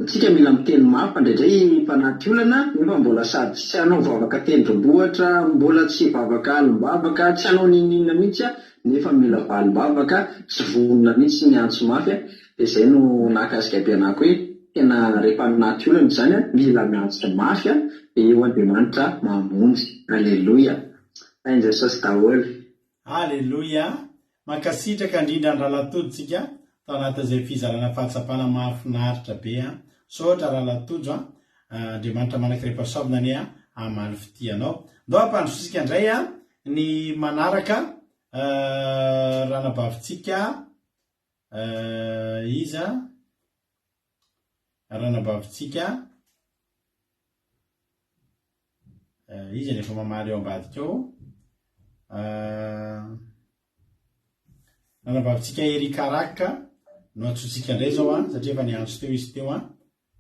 tsika mila miteny mafy fa indraindray efa anaty olana nefa mbola sady tsy hanao vavaka tendrombohitra, mbola tsy hivavaka alim-bavaka, tsy hanao n'inon'inona mihitsy nefa mila valim-bavaka, tsy vonona mihitsy ny hiantso mafy. Dia izay no nahakasika be anah koa hoe tena rehefa anaty olana izany mila miantso mafy dia eo Andriamanitra mamonjy. Aleloia! Tahin'i Jesosy daholo. Aleloia! Mankasitraka indrindra an Ralatojo tsika tao anatin'izay fizarana fahatsapana mahafinaritra be an! Misaotra Ralatojo an! Andriamanitra manakirem-pahasoavana anie hamaly fitia anao. Ndao ampandrositsika indray an ny manaraka ranabavintsika iza? Ranabavintsika Iza no efa mamaly ao ambadika ao? Ranabavintsika Erika Raka no antsointsika indray izao an, satria efa niantso teo izy teo an.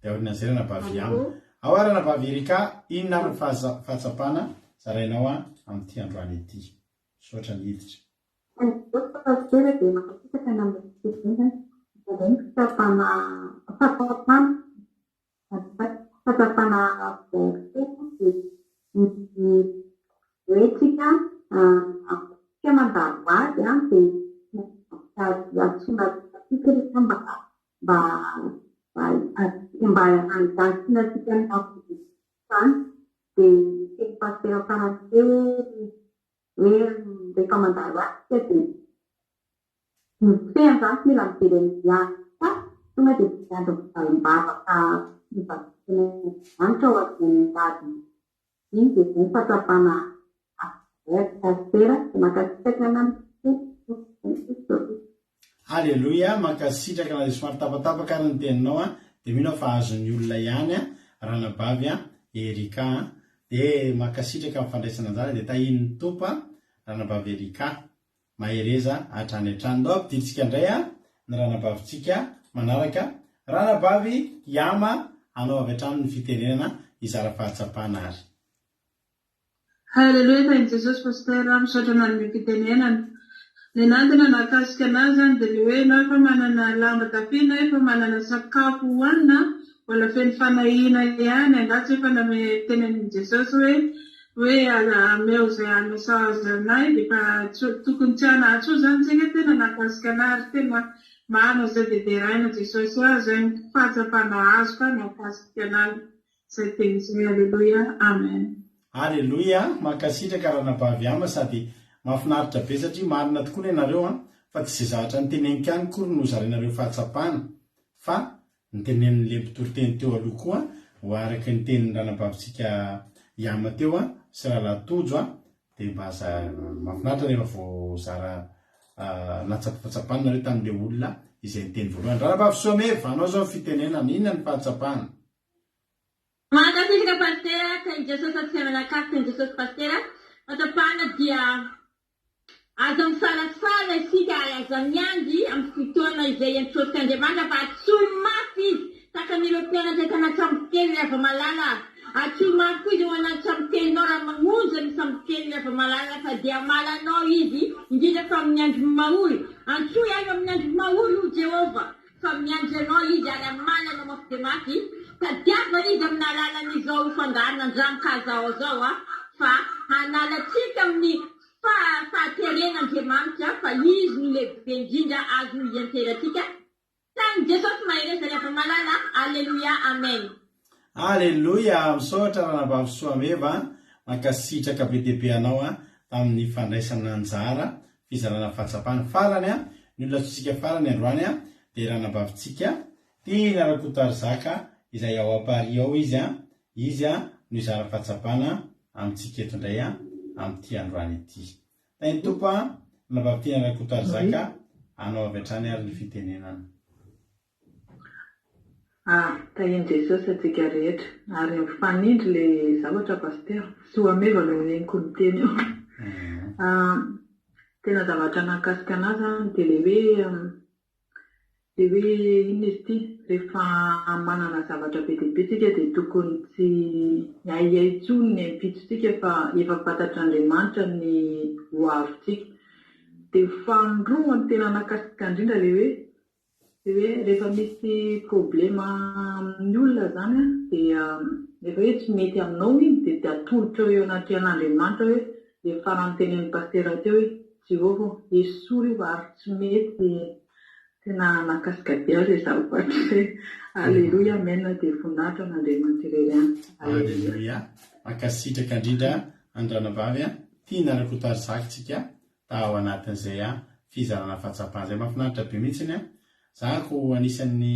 Dia aorian'izay ranabavy Yama. Ao ary ranabavy Erika, inona ary ny fahatsapana zarainao an amin'ity androany ity? Misaotra niditra. Misaotra Pasitera dia mankasitraka ny amin'ny fitenenana. Indraindray ny fitsapana fahatsapana Fahatsapana voarohirohy dia ny hoe tsika tsika mandalo ady dia antsoina antsika mba mba mba handatsina antsika ny izany dia ny tenin'i Pasitera farany teo hoe hoe rehefa mandalo ady isika dia Ny fehiny izany tsy mila mijery an'i ady fa tonga dia miandry ny valim-bavaka fivadikan'Andriamanitra ao aorian'ny ady iny dia izay ny fahatsapana azo ry Pasitera dia mankasitraka anao. Aleloia, mankasitraka na dia somary tapatapaka ary ny teninao an, dia mino aho fa azon'ny olona ihany an, ranabavy an, Erika an, dia mankasitraka amin'ny fandraisana anjara dia tahian'ny Tompo an, ranabavy Erika. Mahereza hatrany hatrany. Ndao ampidirintsika indray a ny ranabavintsika manaraka. Ranabavy Yama, anao avy hatrany ny fitenenana hizara fahatsapana ary. Haleloia tahin'i Jesosy Pasteur a, misaotra nanome fitenenana. Nenah tena nahakasika anah zany de le hoe enao efa manana lamba tafiana efa manana sakafo hohanina mbola feno fanahiana ihany angaha tsy efa name tenenin'i Jesosy hoe Hoe ameo izay hanina sahaza anay dia efa tokony tsy hanahy intsony izany tsika, tena nahakasika anah ary tena marina izay dia deraina Jesosy ah, izay ny fahatsapana azoko ah nahakasika anah izay teny izay Aleloia Amen. Aleloia, mankasitraka ranabavy Ama sady mahafinaritra be satria marina tokoa ny anareo an, fa tsy ze zavatra noteneniko ihany kory no zarainareo fahatsapana fa Ny tenenin'ilay mpitoriteny teo aloha koa ho araka ny tenin'ny ranabavintsika Yama teo sy rahalahy Tojo dia mba aza mahafinaritra rehefa voazara nahatsapatsapana nareo tamin'ilay olona izay niteny voalohany. Ranabavy Soameva, anao izao ny fitenenana, inona ny fahatsapana? Mankasitraka Pasitera, Teny Jesosy Atsianana Akafy Teny Jesosy Pasitera, fahatsapana dia Aza misalasala isika ary aza miandry amin'ny fotoana izay iantsoantsika Andriamanitra fa antsoy mafy Izy tahaka an'ireo mpianatra tany an-tsambokely ry hava-malala a! Antsoy mafy koa Izy ao anaty sambokelinao raha mamonjy ny sambokely ry hava-malala fa dia hamaly anao Izy indrindra fa amin'ny andro mahory. Antsoy ahy amin'ny andro mahory hoy Jehovah fa miandry anao Izy ary hamaly anao mafy dia mafy. Tadiavo Izy amin'ny alalan'izao fandaharana Andramikazao izao fa hanala antsika amin'ny Fa fahaterena Andriamanitra fa Izy no lehibe indrindra azo ianterantsika. Tahin'i Jesosy mahereza ry hava-malala Aleloia Amen. Aleloia! Misaotra Ranabavy Soameva a! Mankasitraka be dia be anao a tamin'ny fandraisana anjara fizarana fahatsapana. Farany a, ny olona antsointsika farany androany a. dia ranabavintsika Tiana Rakotoarizaka izay ao à Paris ao izy an, izy an no hizara fahatsapana amintsika eto indray an amin'ity androany ity. Tahin'ny Tompo an, ranabavy Tiana Rakotoarizaka, anao avy hatrany ary ny fitenenana. Ah, tahin'i Jesosy antsika rehetra. Ary mifanindry le zavatra Pasitera. Soa meva no henoko niteny eo. Ah, tena zavatra nahakasika anah zany dia le hoe le hoe inona izy ity, rehefa manana zavatra be dia be tsika dia tokony tsy hiahiahy intsony ny ampitso-tsika fa efa fantatr'Andriamanitra ny ho avintsika. Dia faharoa ny tena nahakasika indrindra le hoe Dia hoe rehefa misy problema amin'ny olona izany an, dia rehefa hoe tsy mety aminao iny dia dia atolotrao eo anatrehan'Andriamanitra hoe ilay farany tenenin'i Pasitera teo hoe Jehovah ô, esory io ary tsy mety dia tena nahakasika be ahy izay zavatra izay. Aleloia Amen dia voninahitra an'Andriamanitra irery ihany. Aleloia. Aleloia. Mankasitraka indrindra an-dRanabavy a. Tiana Rakotoarizaky tsika tao anatin'izay fizarana fahatsapana izay. Mahafinaritra be mihitsiny an! Za ko anisan'ny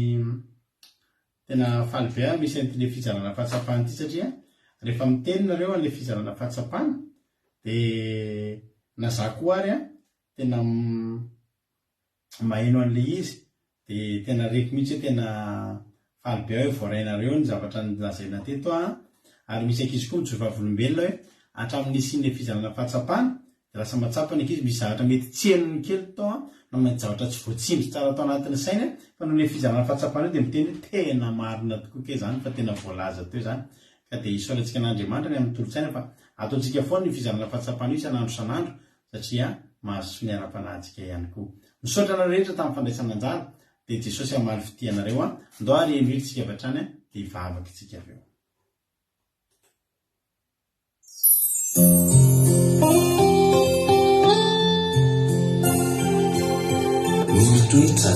tena faly be aho misy an'ity le fizarana fahatsapana ity satria rehefa miteny nareo an'le fizarana fahatsapana de na za koa ary an tena maheno an'le izy Dia tena reko mihitsy hoe tena faly be aho hoe voarainareo ny zavatra nolazaina teto an! Ary misy ankizy koa mijoro vavolombelona hoe hatramin'ny nisian'ilay fizarana fahatsapana dia lasa mahatsapa ny ankizy misy zavatra mety tsy henony kely tao an, na mety zavatra tsy voatsindry tsara tao anatin'ny sainy an, fa noho ilay fizarana fahatsapana io dia miteny hoe tena marina tokoa kay izany fa tena voalaza teo izany ka dia isaorantsika an'Andriamanitra ny amin'ny tolo-tsaina fa ataontsika foana io fizarana fahatsapana io isan'andro isan'andro satria mahasoa ny ara-panahintsika ihany koa. Misaotra anareo rehetra tamin'ny fandraisana anjara, dia Jesosy hamaly fitia anareo an! Ndao ary heno hira tsika avy hatrany an, dia hivavaka isika avy eo. Ny mitoetra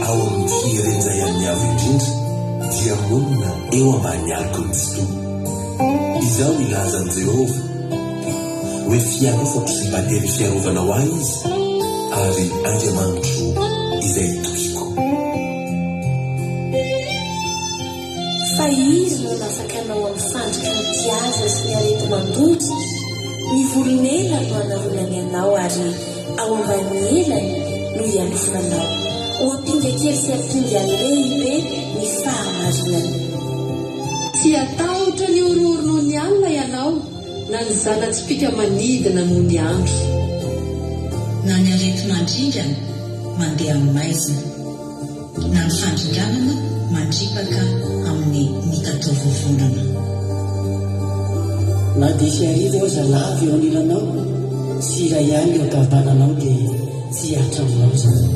ao amin'ny fieren'Izay amin'ny Avo Indrindra dia monina eo ambany aloky ny Tsitoha. Izao nilaza an'i Jehovah, hoe fialofako sy batery fiarovana ho ahy Izy, ary Andriamanitro izay itokiako. Fa Izy no hanafaka anao amin'ny fandriky ny mpihaza sy ny areti-mandoza, ny volon'elany no hanaronany anao ary ao ambanin'ny elany no hialofanao. Ho ampinga kely sy ampinga lehibe ny fahamarinany. Tsy hatahotra ny horohoro noho ny alina ianao, na ny zana-tsipìka manidina noho ny andro. Na ny areti-mandringana mandeha amin'ny maizina, na ny fandringanana mandripaka amin'ny mitataovovonana. Na dia hisy arivo aza lavo eo anilanao sy iray alina eo ankavananao dia tsy hihatra aminao izany.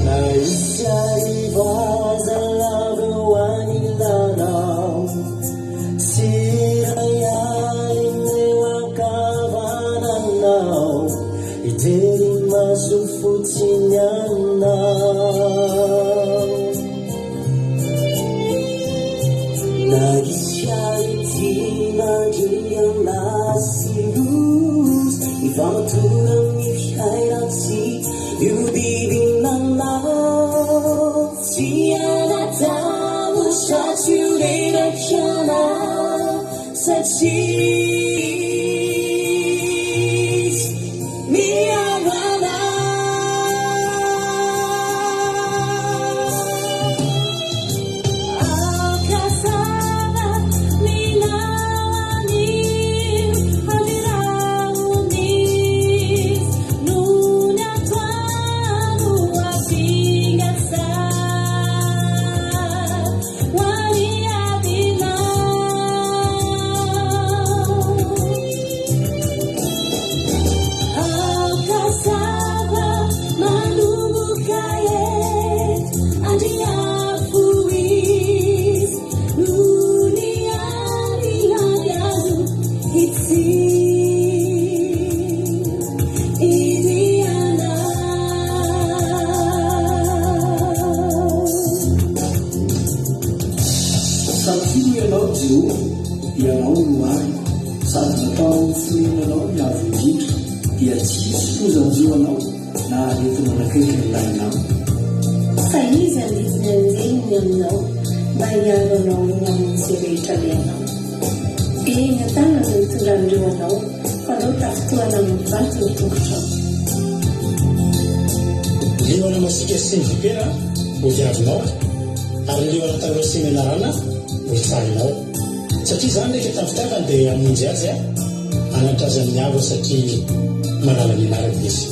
Na hisy arivo aza lavo eo anilanao sy iray alina eo ankavananao, hijery maso fotsiny anao. Na hisy aretina-dringana sy loza, hifamatora amin'ny fiainantsika io biby manao. Tsy hanatavo sy ho reraka anao satria Izy miaro anao. Aoka hazava ny lalan'io andrirahon'izy nony atoandro ampinga tsara ho an'ny adinao. Aoka hazava manomboka eto Andriafo izy nony alina azo hitsiry anao. Satria Ianao, Jehovah, Ianao no ariko, sady natao fonenanao ny Avo Indrindra. dia tsy hisy loza hanjo anao na aretina manakaiky ny lainao. Fa Izy handidy ny anjeliny ny aminao, mba hiaro anao eny amin'izay rehetra alehanao. Eny an-tanany no hitondran'ireo anao, fandrao tafintohana amin'ny vato ny tongotrao. Liona masiaka sy ny vipera ho diavinao, ary ny liona tanora sy ny menarana ho hitsahinao. Satria izany rehefa efa tamin'ny fitiavany dia hamonjy azy aho, hananatra azy amin'ny avo satria manala ny anarako izy.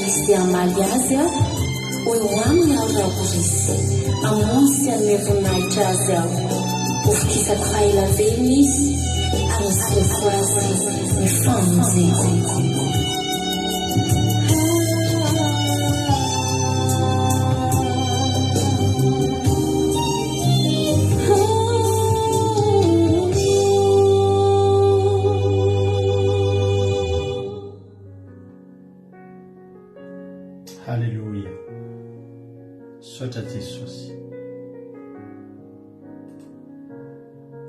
Izy dia hamaly azy aho, ho eo aminy aho raha ho resy. Hamonjy sy hanome voninahitra azy aho. Hovokisako faha ela velona izy, ary hasehoko azy ny famonjeko. Haleloia. Misaotra Jesosy.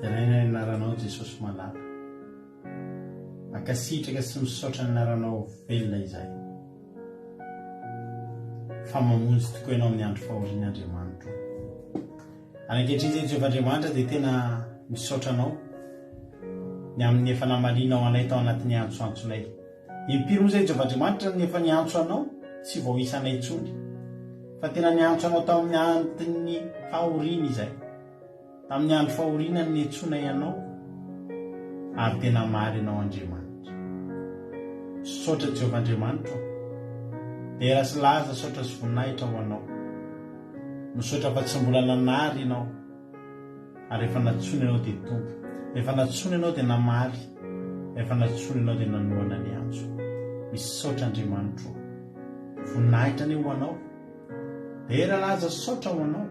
Deraina ny anaranao Jesosy malala. Mankasitraka sy misaotra ny anaranao velona izahay. Fa mamonjy tokoa ianao amin'ny andro fahoriana Andriamanitro. Ary ankehitriny izay Jehovah Andriamanitra dia tena misaotra anao ny amin'ny efa namalianao anay tao anatin'ny antsoantsonay. Impiry moa izay Jehovah Andriamanitra no efa niantso anao, tsy vao isanay intsony, fa tena niantso anao tao amin'ny antin'ny fahoriana izahay. Tamin'ny andro fahoriana no niantsoanay anao, ary tena namaly ianao Andriamanitra. Misaotra Jehovah Andriamanitra ô. Dera sy laza, saotra sy voninahitra ho anao. Misaotra fa tsy mbola nanary ianao. Ary rehefa nantsoina ianao dia Tompo. Rehefa nantsoina ianao dia namaly. Rehefa nantsoina ianao dia nanohana ny antso. Misaotra Andriamanitro ô. Voninahitra anie ho Anao. Dera laza saotra ho Anao.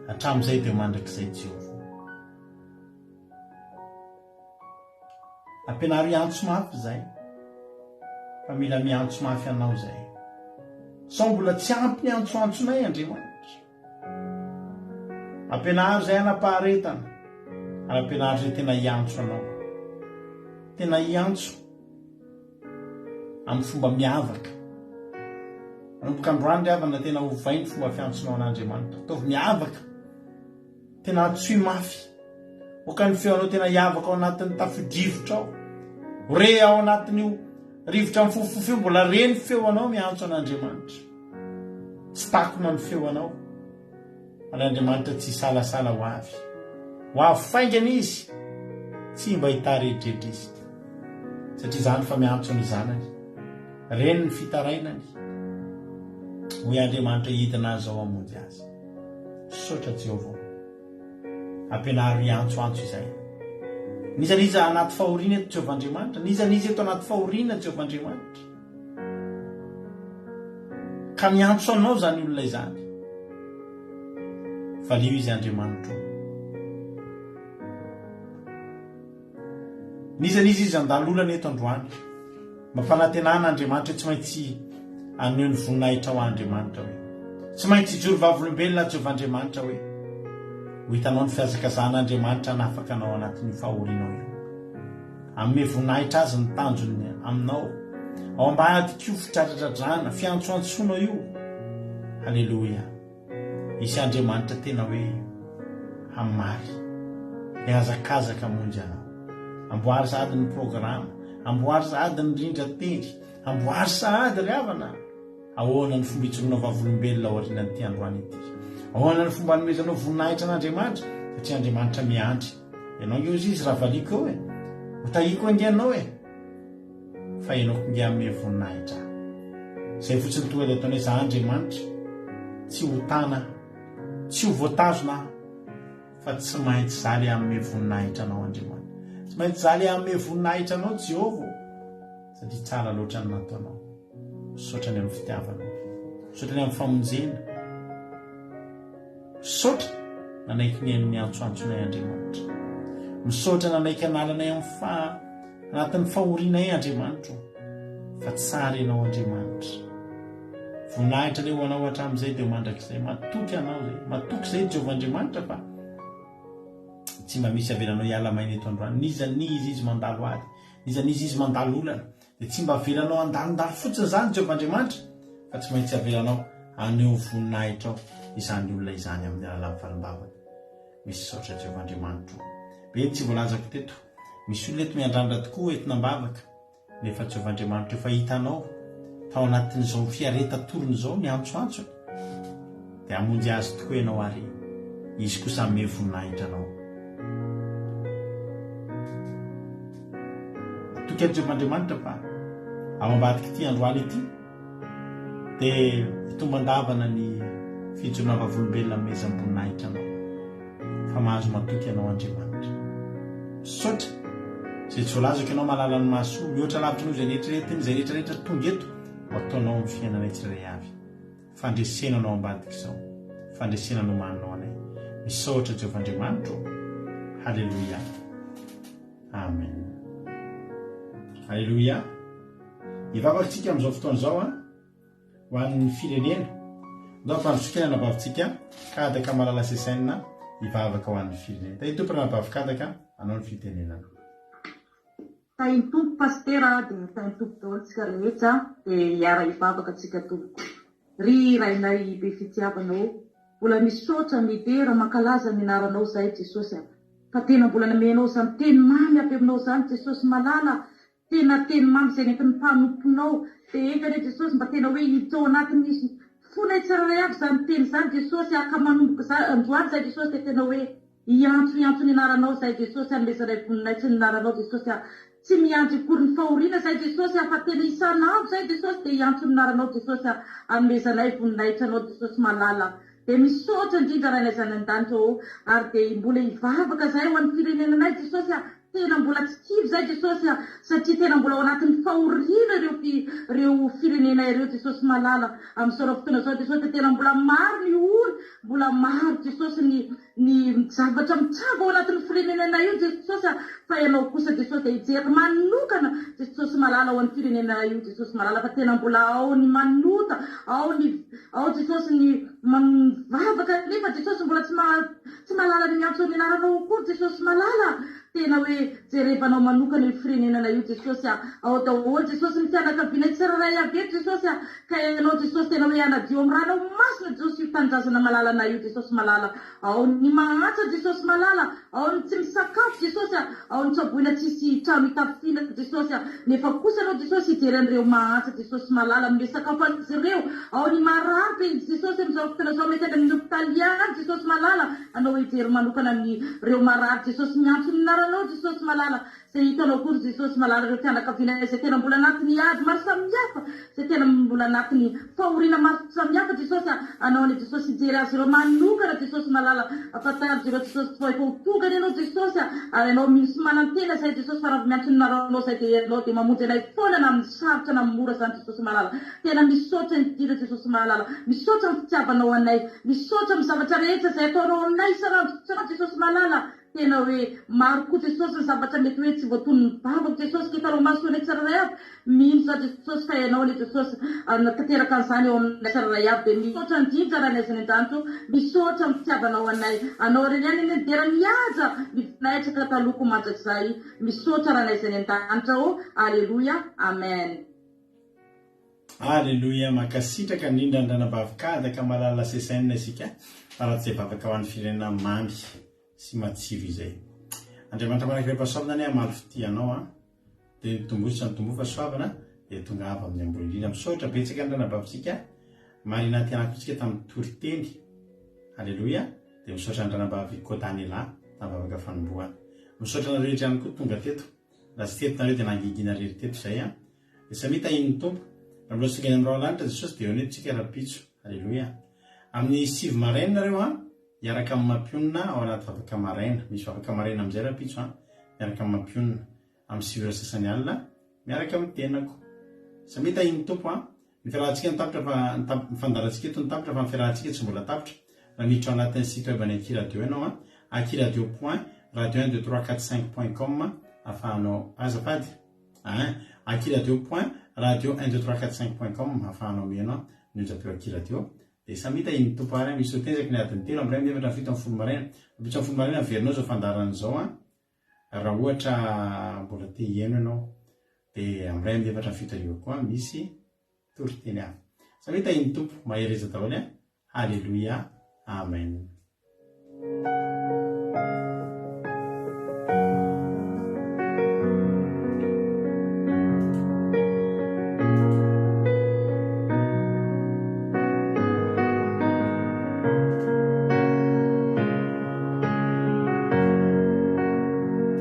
Hatramin'izay dia mandrakizay Jehovah. Ampianaro hiantso mafy izay, fa mila miantso mafy Anao izay. Sao mbola tsy ampy ny antsoantsonay, Andriamanitra. Ampianaro izay hanam-paharetana, ary ampianaro izay tena hiantso Anao. Tena hiantso amin'ny fomba miavaka. Manomboka androany ry havana tena ovay ny fomba fiantsonao an'Andriamanitra. Ataovy miavaka. Tena antsoy mafy. Aoka ny feonao tena hiavaka ao anatin'ny tafio-drivotra ao. Re ao anatin'io rivotra mifofofofo io mbola re ny feonao miantso an'Andriamanitra. Tsy takona ny feonao. Ary Andriamanitra tsy hisalasala ho avy. Ho avy faingana Izy. Tsy mba hitaredretra Izy. Satria izany fa miantso ny zanany. Reny ny fitarainany. Hoy Andriamanitra hidina azy ao hamonjy azy. Misaotra Jehovah o. Ampianaro hiantsoantso izay. N'iza n'iza anaty fahoriana eto Jehovah Andriamanitra, n'iza n'iza eto anaty fahoriana Jehovah Andriamanitra. Ka miantso anao izany olona izany. Valio izy Andriamanitro. N'iza n'iza izy handalo olana eto androany. Mampanantenana Andriamanitra hoe tsy maintsy haneho ny voninahitra ho Andriamanitra hoe. Tsy maintsy hijoro vavolombelona Jehovah Andriamanitra hoe. Ho hitanao ny fihazakazahan'Andriamanitra hanafaka anao anatin'io fahorianao io. Hanome voninahitra Azy ny tanjony aminao. Ao ambadik'io fidradradradrana, fiantsoantsoana io. Haleloia. Hisy Andriamanitra tena hoe hamaly, hihazakazaka hamonjy anao. Amboary sahady ny programa, amboary sahady ny rindran-tendry, amboary sahady ry havana. Ahoana ny fomba hijoroana vavolombelona aorianan'ity androany ity? Ahoana ny fomba hanomezanao voninahitra an'Andriamanitra? Satria Andriamanitra miandry. Ianao ange hozy izy raha valiako eo e. Ho tahiko ange ianao e. Fa ianao koa nge hanome voninahitra ahy. Izay fotsiny tonga dia ataony hoe za Andriamanitra, tsy ho tana aho, tsy ho voatazona aho, fa tsy maintsy za le hanome voninahitra anao Andriamanitra. Tsy maintsy za le hanome voninahitra anao Jehovah ô, satria tsara loatra ny nataonao. Misaotra ny amin'ny fitiavanao. Misaotra ny amin'ny famonjena. Misaotra nanaiky nihaino ny antsoantsonay Andriamanitra. Misaotra nanaiky hanala anay amin'ny fa anatin'ny fahorianay Andriamanitra o. Fa tsara ianao Andriamanitra. Voninahitra anie ho anao hatramin'izay dia ho mandrakizay. Matoky anao izay. Matoky izay Jehovah Andriamanitra fa tsy mba misy avelanao hiala maina eto androany. N'iza n'iza izy mandalo ady, n'iza n'iza izy mandalo olana. Dia tsy mba avelanao handalondalo fotsiny izany Jehovah Andriamanitra, fa tsy maintsy avelanao haneho voninahitrao izany olona izany amin'ny alalan'ny valim-bavaka. Misaotra Jehovah Andriamanitro. Be ny tsy voalazako teto. Misy olona eto miandrandra tokoa entina am-bavaka, nefa Jehovah Andriamanitra efa hitanao tao anatin'izao fiaretan-toriny izao ny antsoantsony. Dia hamonjy azy tokoa ianao ary izy kosa hanome voninahitra anao. Matoky an'i Jehovah Andriamanitra fa ao ambadik'ity androany ity dia hitombandavana ny fijoroana vavolombelona hanomezam-boninahitra anao. Fa mahazo matoky anao Andriamanitra. Misaotra izay tsy voalazako ianao mahalala ny mahasoa mihoatra lavitra noho izay neritreretiny izay rehetra rehetra tonga eto ho ataonao amin'ny fiainanay tsirairay avy. Fandresena no ao ambadik'izao. Fandresena no omaninao anay. Misaotra Jehovah Andriamanitra ô. Haleloia. Amen. Haleloia. Hivavaka isika amin'izao fotoana izao an, ho an'ny firenena. Ndao hampandrosoka ny anabavintsika Kadaka Malala Sesaina hivavaka ho an'ny firenena. Tahin'ny Tompo ry anabavy Kadaka, anao ny fitenenana. Tahin'ny Tompo Pasitera a, dia tahin'ny Tompo daholo tsika rehetra dia hiara hivavaka tsika tompoko. Ry Rainay be fitiavana ô, mbola misaotra, midera, mankalaza ny anaranao zahay Jesosy a, fa tena mbola nomenao zany teny mamy avy aminao zany Jesosy malala, tena teny mamy zay nentin'ny mpanomponao, dia enga anie Jesosy mba tena hoe hiditra ao anatin'ny fonay tsirairay avy zany teny zany Jesosy a, ka manomboka androany zay Jesosy dia tena hoe Hiantso hiantso ny anaranao zahay Jesosy hanomezanay voninahitsy ny anaranao Jesosy a! Tsy miandry akory ny fahoriana zahay Jesosy a! Fa tena isan'andro zahay Jesosy dia hiantso ny anaranao Jesosy a! Hanomezanay voninahitra anao Jesosy malala Dia misaotra indrindra Rainay izany an-danitra ô! Ary dia mbola hivavaka zahay ho an'ny firenenanay Jesosy a! Tena mbola tsy kivy izay Jesosy a, satria tena mbola ao anatin'ny fahoriana ireo ireo firenena ireo Jesosy malala. Amin'izao fotoana izao Jesosy dia tena mbola maro ny ory, mbola maro Jesosy ny ny zavatra mitranga ao anatin'ny firenenanay io Jesosy a, fa Ianao kosa Jesosy dia hijery manokana Jesosy malala ao an'ny firenenanay io Jesosy malala fa tena mbola ao ny manota, ao ny ao Jesosy ny mivavaka nefa Jesosy mbola tsy maha Tsy mahalala ny miantso ny anaranao akory Jesosy malala tena hoe jerevanao manokana io firenenana io Jesosy a! Ao daholo Jesosy ny fianakavianay tsirairay avy eto Jesosy a! Ka ianao Jesosy tena hoe hanadio amin'ny ranao masina Jesosy io tanindrazana malalanay io Jesosy malala Ao ny mahantra Jesosy malala Ao ny tsy misakafo Jesosy a! Ao ny tsaboina tsisy trano hitafiana Jesosy a! Nefa kosa anao Jesosy hijery an'ireo mahantra Jesosy malala hanome sakafo azy ireo Ao ny marary be Jesosy amin'izao fotoana izao mety any amin'ny hopitaly ihany Jesosy malala anao hijery manokana ny reo marary Jesosy miantso ny anaranao Jesosy malala izay hitanao koa ry Jesosy malala ireo fianakaviana izay tena mbola anatin'ny ady maro samihafa izay tena mbola anatin'ny fahoriana maro samihafa Jesosy a anao anie Jesosy hijery azy ireo manokana Jesosy malala ampafantaro azy ireo Jesosy fa efa ho tonga anie ianao Jesosy a ary ianao mino sy manantena izay Jesosy fa raha vao miantso ny anaranao izay dia ianao dia mamonjy anay foana na amin'ny sarotra na amin'ny mora izany Jesosy malala Tena misaotra indrindra Jesosy mahalala. Misaotra amin'ny fitiavanao anay. Misaotra amin'ny zavatra rehetra izay ataonao aminay isan'andro isan'andro Jesosy malala. Tena hoe maro koa Jesosy ny zavatra mety hoe tsy voatonon'ny vavako Jesosy ka hitanao maso anay tsirairay avy. Mino za Jesosy fa ianao anie Jesosy hanatanteraka an'izany eo aminay tsirairay avy. Dia misaotra indrindra Rainay izay any an-danitra o. Misaotra amin'ny fitiavanao anay. Anao irery ihany anie ny dera mihaja, ny voninahitra ka taloha koa mandrakizay. Misaotra Rainay izay any an-danitra o. Aleloia. Amen. Aleloia mankasitraka indrindra ny ranabavy Kadaka malala Sesaina isika fa raha tsy vavaka ho an'ny firenena mamy sy matsiro izay. Andriamanitra manankiray mpahasoavina anie hamaly fitia anao an. Dia nitomboa sy nitomboa fahasoavana dia tonga avo amin'ny ambony indrindra. Misaotra betsaka ny ranabavintsika Marina Tianakotsika tamin'ny toriteny. Aleloia. Dia misaotra ny ranabavy Kodanela tamin'ny vavaka fanombohana. Misaotra anareo rehetra ihany koa tonga teto. Raha tsy teto nareo dia nangingina rery teto izay an. Dia samia tahin'ny Tompo. Raha mbola tsy tonga any amin'ny rahona lanitra Jesosy dia eo an'eto tsika rahampitso. Aleloia. Amin'ny 9 maraina nareo an, hiaraka amin'ny mampionona ao anaty vavaka maraina. Misy vavaka maraina amin'izay rahampitso an, miaraka amin'ny mampionona. Amin'ny 9 ora sasany alina, miaraka amin'ny tenako. Samia tahin'ny Tompo an. Ny fiarahantsika no tapitra fa ny fandaharantsika eto no tapitra fa ny fiarahantsika tsy mbola tapitra. Raha miditra ao anatin'ny site web an'ny Akiradio ianao an, akiradio point radio un deux trois quatre cinq point com ahafahanao, azafady ein, akiradio point radio un deux trois quatre cinq point com ahafahanao mihaino ny onjam-peo Akiradio. Dia samia tahin'ny Tompo ary an, misy ho tenjaky ny adiny telo amby iray amby efatra amby fito amby folo maraina. Ampitso amin'ny folo maraina miverina ao izao fandaharana izao an, raha ohatra mbola te hihaino ianao. Dia amin'ny 47 arivo koa misy toriteny hafa. Samia tahin'ny Tompo, mahereza daholo an! Haleloia, Amen.